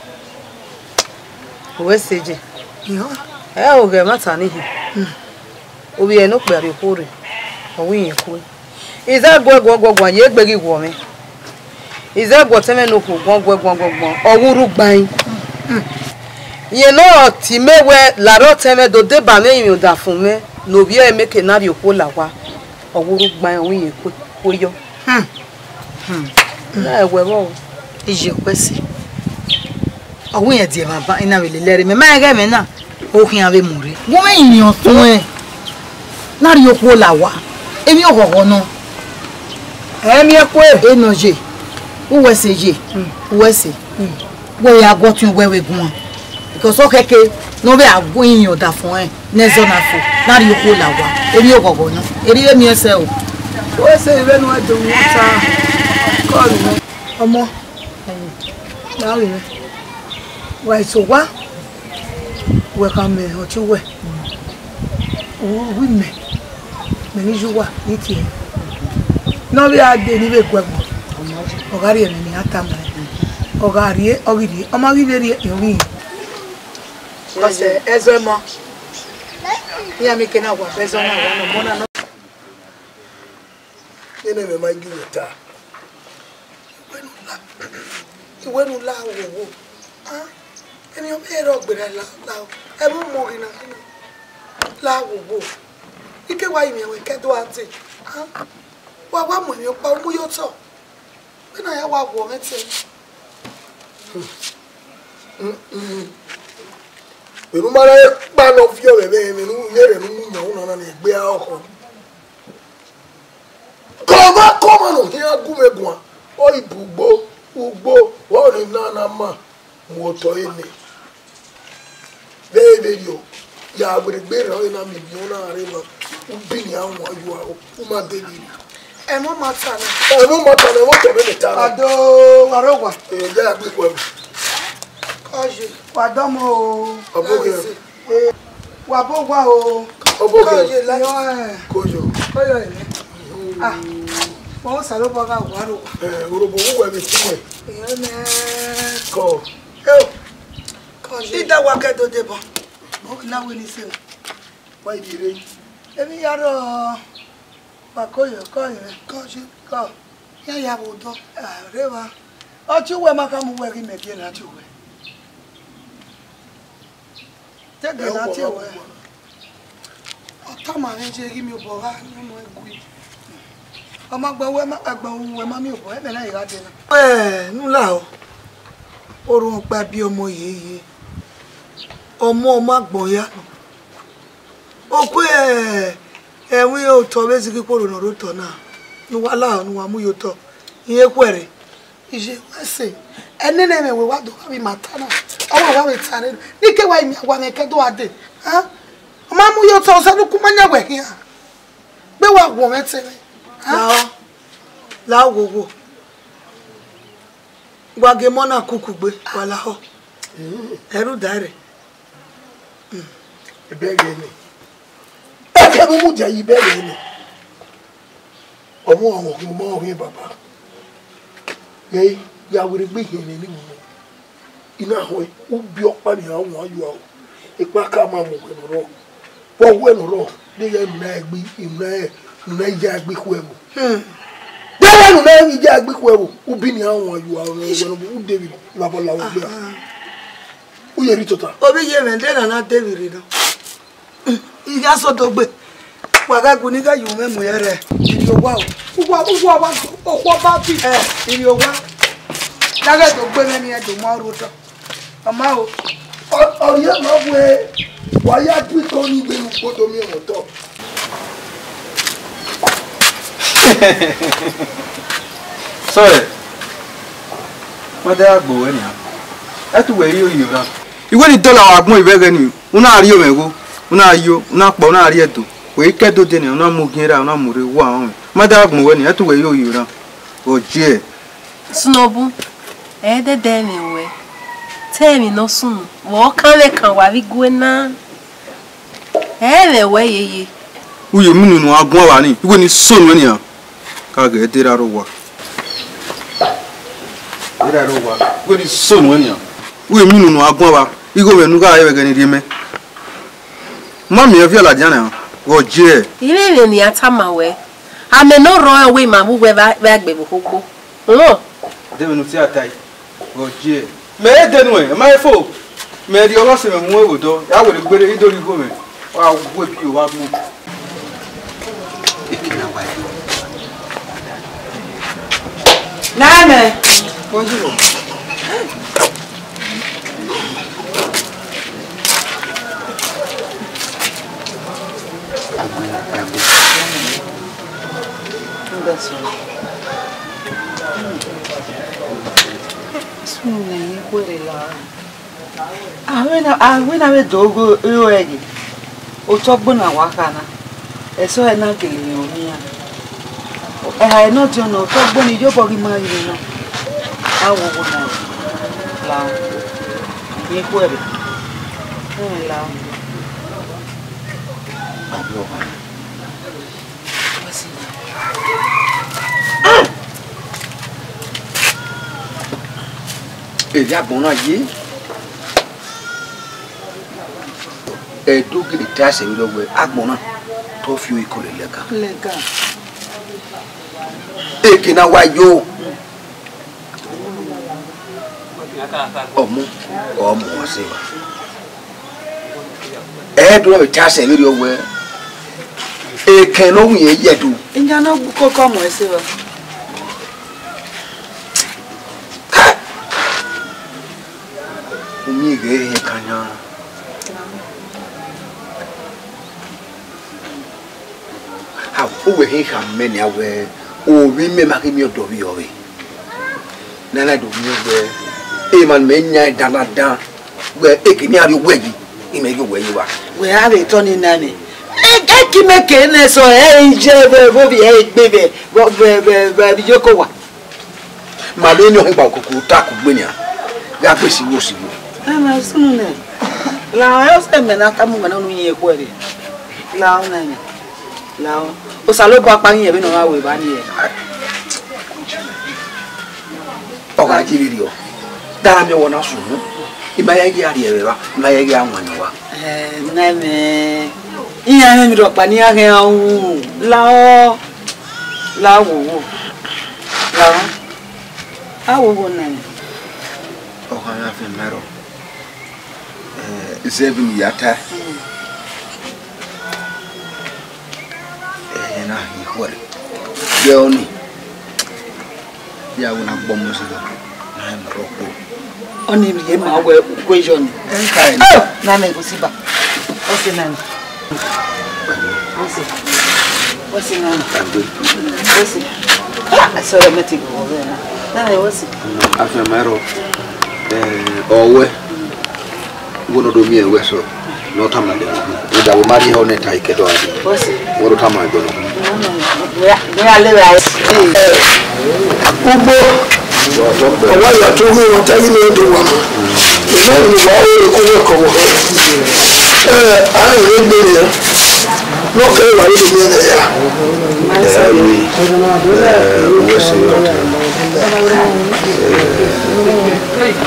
Wẹ sẹ je. Ẹ o ghẹ ẹmwata ni hin. Ovbi ẹre ne okpia rhie okhuo rre, ọ wẹ irẹn kue. I zẹ guẹ guọguọguọ, ye egbe ghi wọ mwẹ. I zẹ guẹ ọtẹn mwẹ ne okhuo guọguọguọguọ, ọ wẹ urhu gbain. Rẹn ne ọ tie mẹ wẹ, la rre ọtẹn mwẹ do deba mwẹ rinmwian ọdafẹn mwẹ, ne ovbi ẹre mẹ ke na rhie okhuo la owa, ọ wẹ urhu gbain, ọ wẹ irẹn kue, kue yọ. Na ẹwẹ vbọ o. Iye wẹ sẹ. Ọ wẹ irẹn die mwa ba, I na vbe lele ẹre, mẹ ma rẹn ghẹ ẹmwẹ na, okhian vbe mu rre. Wẹ mwẹ rinmwian ọtuẹn na rhie okhuo la owa, emwi ọghọghọ nọ. Ẹ miẹn kue. E nọ ye, uwẹ sẹ ye, uwẹ sẹ. Wẹ ya gu ọtuẹn wẹ vbe guan, because ọ khẹke ne ọ vbe a gu rinmwian ọdafẹn ọnrẹn ne ẹzọ na fo, na rhie okhuo la owa, emwi ọghọghọ nọ, erriọ miẹn sẹ o. Wẹ sẹ vbene uwẹ do mwẹ ọta, kọ rinmwian. Ọmọ, na rinmwian. Wa eso owa, wẹ khama ọtẹn uwẹ. Uwu imẹ, mẹ ghi ye uwa ne I tie. Ne ọ vbe a dee ne I vbe gu ẹgbọn, ọ gha rhie ẹmwẹ ne iran tama ẹn. Ọ gha rhie, ọ ghi rhie, ọ ma ghi vbe rhie, ọ ghi rhie. Because, eh, ẹzọ ẹmọ, iran miẹn eke na wa, ẹzọ na wa, ne ọmọ na nọ. Nene mwẹ ma gie uwẹ ta. Iwẹ ne u la, iwẹ ne u la wowo. Ah, emwi ọvbehe rre ọ gberra la, la, ẹmwẹ ọmọ ghi na, ghi na. La wowo. I ke wa rinmwian wẹ ke do a te. Ah, wa wa mu emwi ọkpa, u mu ye otọ. Vbene a ya wa guọ mwẹ te. Vbene u ma rẹn ekpa ne ọ viọ vbe ẹmwẹ, vbene u yẹrẹ ne u mu yan una na ne egbe a ọkhọ. Kọmwa kọmwa ne ọ khian gu mwẹ guan, ọ i bu ugbo, ugbo, vbọrọ ne na na ma mu otọ ẹre nẹ. Vbe vberriọ, ya werriegbe rran ọre na miẹn emwi ọna rre emwa, u bi nian wan yua o, u ma de vberriọ. Ẹmwẹ ọ ma ta na. Ẹmwẹ ọ ma ta na, ẹmwẹ otọ mwẹ ne ta na. Ado, wa rre owa. Ee, ya ya gbe ikhuẹ mwẹ. Kọye, wa dọmọ o. Ọbọ ghe. Ee, wa bọ owa o. Ọbọ ghe. Kọye la. Koyo. Koyo ẹmwẹ. Ah, wọn Osanobua gha wa rre owa. Ee, urhobo vbe uwẹ vbe esi mwẹ. Ee, nẹ. Kọ. Eo. Kọye. I da wa ke do debọ. Ọ na wẹ ne I sẹ. Wa i rhie rre. Emwi ya rrọọ. Wa koyo, kọ ẹmwẹ. Kọye. Kọ. Ya ya vbe odọ, a rre evba. Ọ tie uwẹ ma khama uwẹ ghi mẹ gie na tie uwẹ. Te gie na tie uwẹ. Ọ tama mwẹ ye ghi miẹn obọ gha ne ọ mu ẹn gui. Ọ ma gbẹn uwẹ ma, ẹgbẹn uwẹ ma miẹn obọ, ẹmwẹ na i gha dee na. Ẹ, ne u lahọ. Orhunmwu ọkpa biẹ ọmọ yeye. Ọmọ ọ ma gbọn ya nọ. Okue ẹmwẹ otọ vbe zighi kporo ne ọ rre otọ na, ne uwa lahọ ne uwa mu ye otọ, irẹn khuẹrhẹ. Iye wa ẹse, ẹnene mwẹ wẹ wa do gha vbe ima ta na, ọ wẹ wa vbe ta rre, ne I ke wa imiẹn wa mwẹ ke do gha dee, a? Ọ ma mu ye otọ, ọ sẹ ne u ku ma yan wẹ khian, gbe wa wọ mwẹ te mwẹ, a? Lahọ, lahọ wowo. Wa gie emọ na kuku gbe, wa lahọ. Ẹ rhunmwuda ẹre. Ibẹghe nẹ. Ẹkẹ vbe u mudia ye ibẹghe nẹ. Ọmọ ọmọ khin, ọmọ khin baba. Ghẹ ya werriegbe hiẹn nẹ ni mu nọ. I na họn ubi ọkpa ni a wan yua o. Ekpa ka ma mu wẹ nọ rọ. Vbe ọ wẹ nọ rọ, de ya unu na gbe, unu na, unu na ya gbe ikhu ẹvbo. Hmm. De ya unu na ya gbe ikhu ẹvbo. Ubi ni a wan yua o, wẹ nọ, u David, I vbe abọ la wẹ gbe a. U ye rhie tota. Ovbi iye mwẹ, de na na David nọ. I gha sẹ odogbe. Wa gha gu ne I gha ye umwẹ mu yẹrẹ. Ivbi owa o. Uwa, uwa wa, okhuo ba bi. Ẹ, ivbi owa. Ya ghẹ do gbe mwẹ ni, ẹ do mu aro dọ. Ọ ma o. Ọ, ọ rhie ma wẹ, wa ya du iko ni vbe ru kpo do miẹn mwẹ otọ. Sorry. Ma de gha gbe wẹ nian. Ẹ tu wẹ rio iro ra. Iwẹ ni dọlọ agbọn ivẹ ghẹ ni, u na rhie mwẹ igho, u na yo, u na kpọ, u na rhie ẹdo. Wẹ i ke ẹdo dee nian, u na mu ogiẹn ra, u na mu rre, wa ọnrẹn. Ma de gha gbe wẹ nian, ẹ tu wẹ rio iro ra. Ọ jiẹ. Sunu ọbu, ẹ dẹdẹ mwẹ wẹ, te emwi ne ọ sunu, vbe ọ kan mwẹ kan wa vbe igue na, ẹ mwẹ wẹ yeye. U ye emwi nunu a guan vba ni, iwẹ ni sunu nian, ka ghẹ de ra rre owa. De ra rre owa, iwẹ ni sunu nian. U ye emwi nunu a guan vba, igho mwẹ ne u gha re vbe ẹghẹ ne I rhie mẹ. Ma miẹn viọ ladian na, ghẹ ọ jiẹ. Ivbi emwi ne a tama wẹ, amẹ ne ọ rrọọ wẹ ima vbe uwẹ vbe agbọn vbe okhokho. Họn. De vbene u tie a tae, ghẹ ọ jiẹ. Mẹ i de nuẹn, ma i fo. Mẹ rhie ọghe ọse mwẹ mu ẹvbo dọ, ya werriegbe rre, I do rhie igho mwẹ. Wa gu ebi wa gbọn. Nana. Sunu ne I khuẹrhẹ la. Avbe na, avbe na vbe do ghe iro ẹghe, otọ gbe na wa kha na, ẹsọhẹ na gele rẹn owian. Ẹha ne ọdiọn nọ, otọ gbe ni yobọ ghi ma ghi nọ. A wo wo na, la, ne I khuẹrhẹ. Ẹn, la. Erriọ agbọn na ye, Ẹdo gele ta ẹsẹ vberriọ wẹẹ agbọn na te ọ fi iko lele ẹga. Lẹga. Eke na wa yo. Ọmọ, ọmọ ọse wa. Ẹdẹ ọ vbe ta sẹ vberriọ wẹẹ, ekẹn ne ọ winna ye Ẹdo. Iyan ne ọ gbe ukoko ọmọ ẹse rọ. Umiẹn ghẹ rẹn kan yan. A, uwẹ khin khama mẹ nian wẹẹ, ovbi mẹ ma ghi miẹn ọdọ vbe irrọvbe. Ne a na do miẹn wẹẹ, emwa ne mẹ yan dandandan, wẹẹ, ekene iran rhie owẹ yi, imẹ rhie owẹ yi evba. Wẹ a vbe tọ ni na nẹ. E, e ki mẹ ke ne sọ, ẹ i je vbe, vbe ovbi ẹ i gbe vbe, vbe, vbe, vbe, vbe iyeke owa. Ma vbe ne ọ hin gba okoko ta kugbe nian, gha gbe sigho sigho. Ẹ ma sunu nẹ. La ẹ sẹ mẹ na tama uwẹ ne unu yin ekhọe rre. La ọ na nẹ. La ọ. Osanobua kpa ghi rẹn vbene ọ gha ru evba nii. Ọ gha ye vberriọ, da miẹn ọwọ na sunu, I ma ya ghi a rhie ẹre evba, I ma ya ghi a wan ne ọwa. Ẹ, nẹ mẹ, iran mwẹ emwi rhọkpa ne iran ghẹ ru, la ọ, la ọ wowo, A wo wo nẹ. Ọ gha ya fian mẹ rọ. Eh, zẹ vbe ne I ya ta. Eh, na hi khuẹrhẹ. Vbe ọnii, ya wẹ na gbọmọ zẹ na, na i ma rọ kpo. Ọnii rhie ma wẹ, wẹ yọ ni. Ẹ ka ẹ. Oh, na mẹ go si ba. Ọ sẹ na ni. What's it? What's it now? Agbe. What's it? Ah, I saw a meeting over there. No, no, what's it? Afianma ẹrọ, eh, ọwẹ, wo no do miẹn wẹ sọ, ne ọ tama dẹ. Ida wo ma rhie họn nẹ ta ikẹdọ a dẹ. What's it? Wo do tama dẹ. No, no, no. We are, we are living. Ugbo, ọwa ya to hu wọn ta yi ne do wa ma. Ina ni wa o ko wo ko wo. Eh, a re gbe ya. No ke wa ri mi ne ya. Eh, wi. Eh, uwe se yo ta.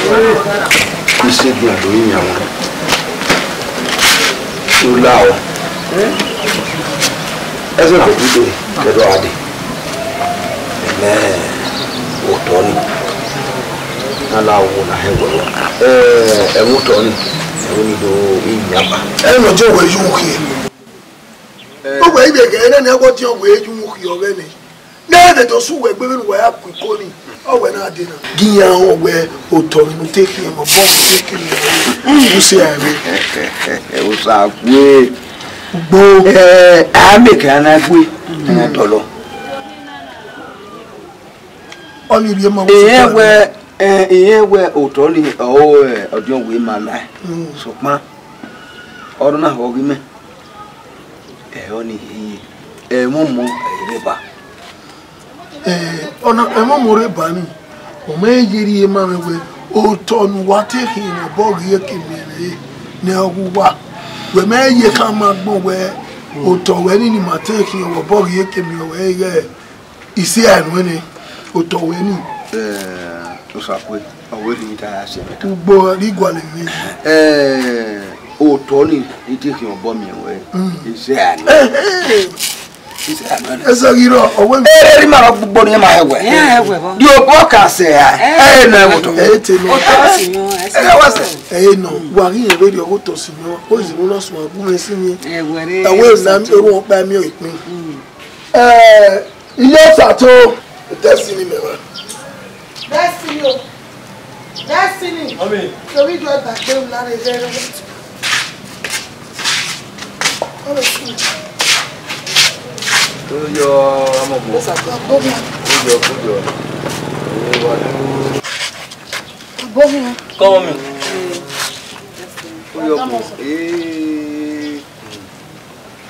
Eh, ise bi ado yin ya wa. U la o. Ẹzọ na bu de, kẹdọ a de. Ẹmẹ otọ ni. Na la wo na hẹ wẹ. Eh, ẹmwẹ otọ ni. Ẹmwẹ ni do yin ya ba. Ẹ nọ jẹ wẹ yu khin. Uwẹ igheghe ẹre ne ẹghẹ ọdiọn wẹ yu mu khiọ vbe nẹ. Ne ẹghẹ do sẹ uwẹ egbe vbene uwa ya ku iko ni, ọ wẹ na dee na. Gie iran họn wẹ otọ ni mu te khian, mẹ obọ mu te khian, u sẹ a rre. Osa kue. Ugbo. Eh, a mẹ ke a na gbe, a na dọlọ. Ọ ni rhie ma. Irẹn wẹ, eh, irẹn wẹ otọ ni, ọ, eh, ọdiọn wẹ ma la. Mm. Sokpan, ọ na họ ghi mẹ. Ẹ, ọnii, ẹmwẹ ọmọ, ẹ, rre ba. Eh, ọna, ẹmwẹ ọmọ rre ba ni, ọ ma ye rhie ma mwẹ wẹ, otọ ne uwa te khian obọ ghi ye ke miẹn ẹre ne ọ gu uwa. Wẹ ma ye khama agbọn wẹ, otọ wẹ ni, ni ma te khian obọ ghi ye ke miẹn wẹ ighẹ ise a nuẹn nẹ, otọ wẹ ni. Eh, Osakue, ọ wẹ rhie ta ya sẹ mẹ ta. Ugbo rhie gualọ emwi. Eh, otọ ni, I te khian obọ miẹn wẹ, mm, ise a nuẹn. Eh, eh. Ise a nuẹn. Ese ghi rọ, ọ wẹ. Eh, eri ma rọ gbogbo ni ma hẹ wẹ. Ẹ, ẹ wẹ bọ. Di obọ ka sẹ a. Eh. Ẹ, na otọ. Ẹ, te nọ. Otọ si yan, ẹ, ẹ, wa sẹ. Ẹ, nọ, wa ghi yẹn vbe rhie ọghe otọ si yan, o zi mu na sunu agbọn mwẹ si yan. Ẹ wẹ re. Ẹ wẹ na, eru wọn kpa miẹn ikpin. Mm. Eh, Iye Osato, Destiny mẹ wa. Destiny o. Destiny. Mami. Torí ìjọ ẹgbàá gbé mi lára ẹgbẹ́ rẹ. Come and see. Tó yọ ọmọ mọ. Ó yọ, ó yọ. Owó wa dé. Come on. Ó yọ kù. Ee.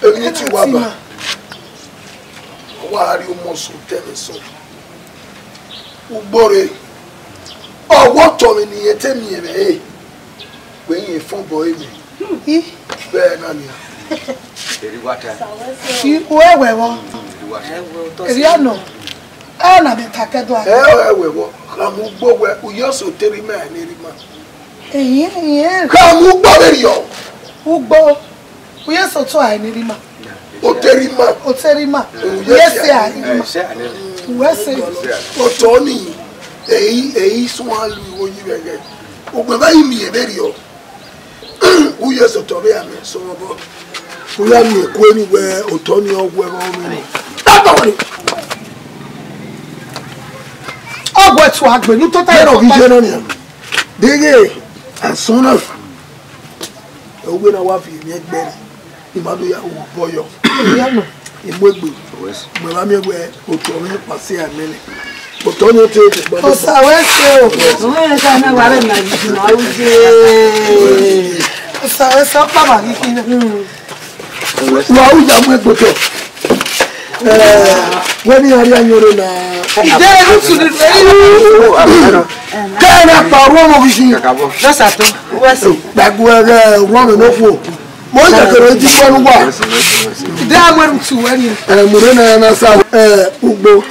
Èmi ti wá bá. Wa rhie ọmọ sẹ otọ mwẹ sẹ. Ugbo rre, ọwọtọ mwẹ ne irẹn te miẹn mwẹ re, wẹ irẹn fọn obọ ẹre mwẹ. Vbe ẹna nian. Eri wa ta. Uwẹ wẹ vbọ. Eri wa ta. Eri anọ. Ẹna mẹ ta kẹdua. Ẹ, ẹ wẹ vbọ. Khama ugbo wẹ, u yọ sẹ otọ erha ima ne erha ima. Eyin, eyin. Khama ugbo vberriọ. Ugbo. U ye sẹ otọ a ne erha ima. Otọ erha ima. Otọ erha ima. U ye sẹ a ne erha ima. U ye sẹ. Otọ ni, eyi, eyi suẹn lu igho yi vbe ẹghẹ. Ugbẹn vbe a i miẹn vberriọ. U ye sẹ otọ vbe a miẹn sẹ obọ. U ya miẹn kue ni wẹ otọ ni ọ wẹ vbe ọ mwẹ. Tata wani. Ọ wẹ tu agbenu tota. Yẹrẹ ọ ghi ye nọ nian. Deghe, asọn na. Uwẹ na wa viọ emwi ẹgbẹe, I ma do ya ru obọ yọ. Iya nọ. I mu egbe. Mẹ wa miẹn wẹ otọ mwẹ kpasẹ a mẹ nẹ. Otọ ni te te gba. Osa wẹ sẹ o. Ọmọ yẹn ká náà wà rẹ na yìí na uje. Osa wẹ sẹ ọkpa ma ghi khin. Wa u ya mu egbe otọ. Eh, wẹ ni a ri ayọn rre na. Ìdè ẹrú tù ní ẹrú. Kẹ́ẹ̀rẹ́ pa ọ̀rọ̀ ọmọ kìí ṣe. Lọ́sà tó, wọ́n sì. Gbàgbọ́ ẹ̀rẹ́ ọ̀rọ̀ mi ló fò. Mo ń jẹ̀kẹ̀rẹ̀ ojú wọn wà. Ìdè àwọn ẹrú tù wọ́n ni. Ẹ, mo rẹ na na sa, ẹ, ugbo.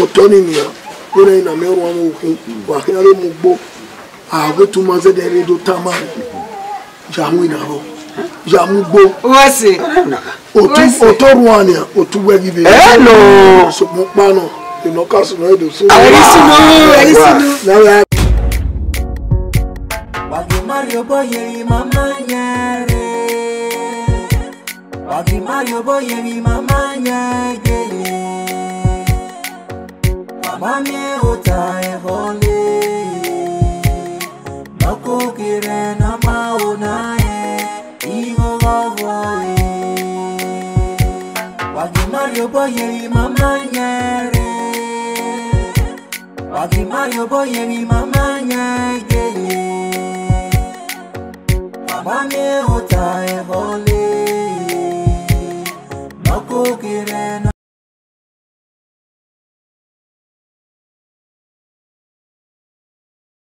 Otọ ni nìyẹn. Mo rẹ na mi ọ̀rọ̀ ọmọ òkun. Wà kí n rẹ mu ugbo. Àwọn tó máa ń ṣẹ̀dẹ̀ rẹ do tá máa. Ya mu ina rọ. Ya mu ugbo. Wọ́n sì. Otu, otu ruan ni, otu wẹ ghi be. Ẹ nọ. Sokpọn kpa nọ. Nọ ka sunu ẹdo so. Ẹre sunu, ẹre sunu. Na wa. Wa ghi ma rhie obọ ye emwi mama yan rre. Wa ghi ma rhie obọ ye emwi mama yan gele. Wa ma miẹn ota ẹvbo le. Nọ koko rẹ ne a ma ho na rẹn. Igho vbọ vbọ re. Wa ghi ma rhie obọ ye emwi mama yan rre. Wa ghi ma rhie obọ ye emwi mama yan gele. Wa ma miẹn ota ẹvbo le.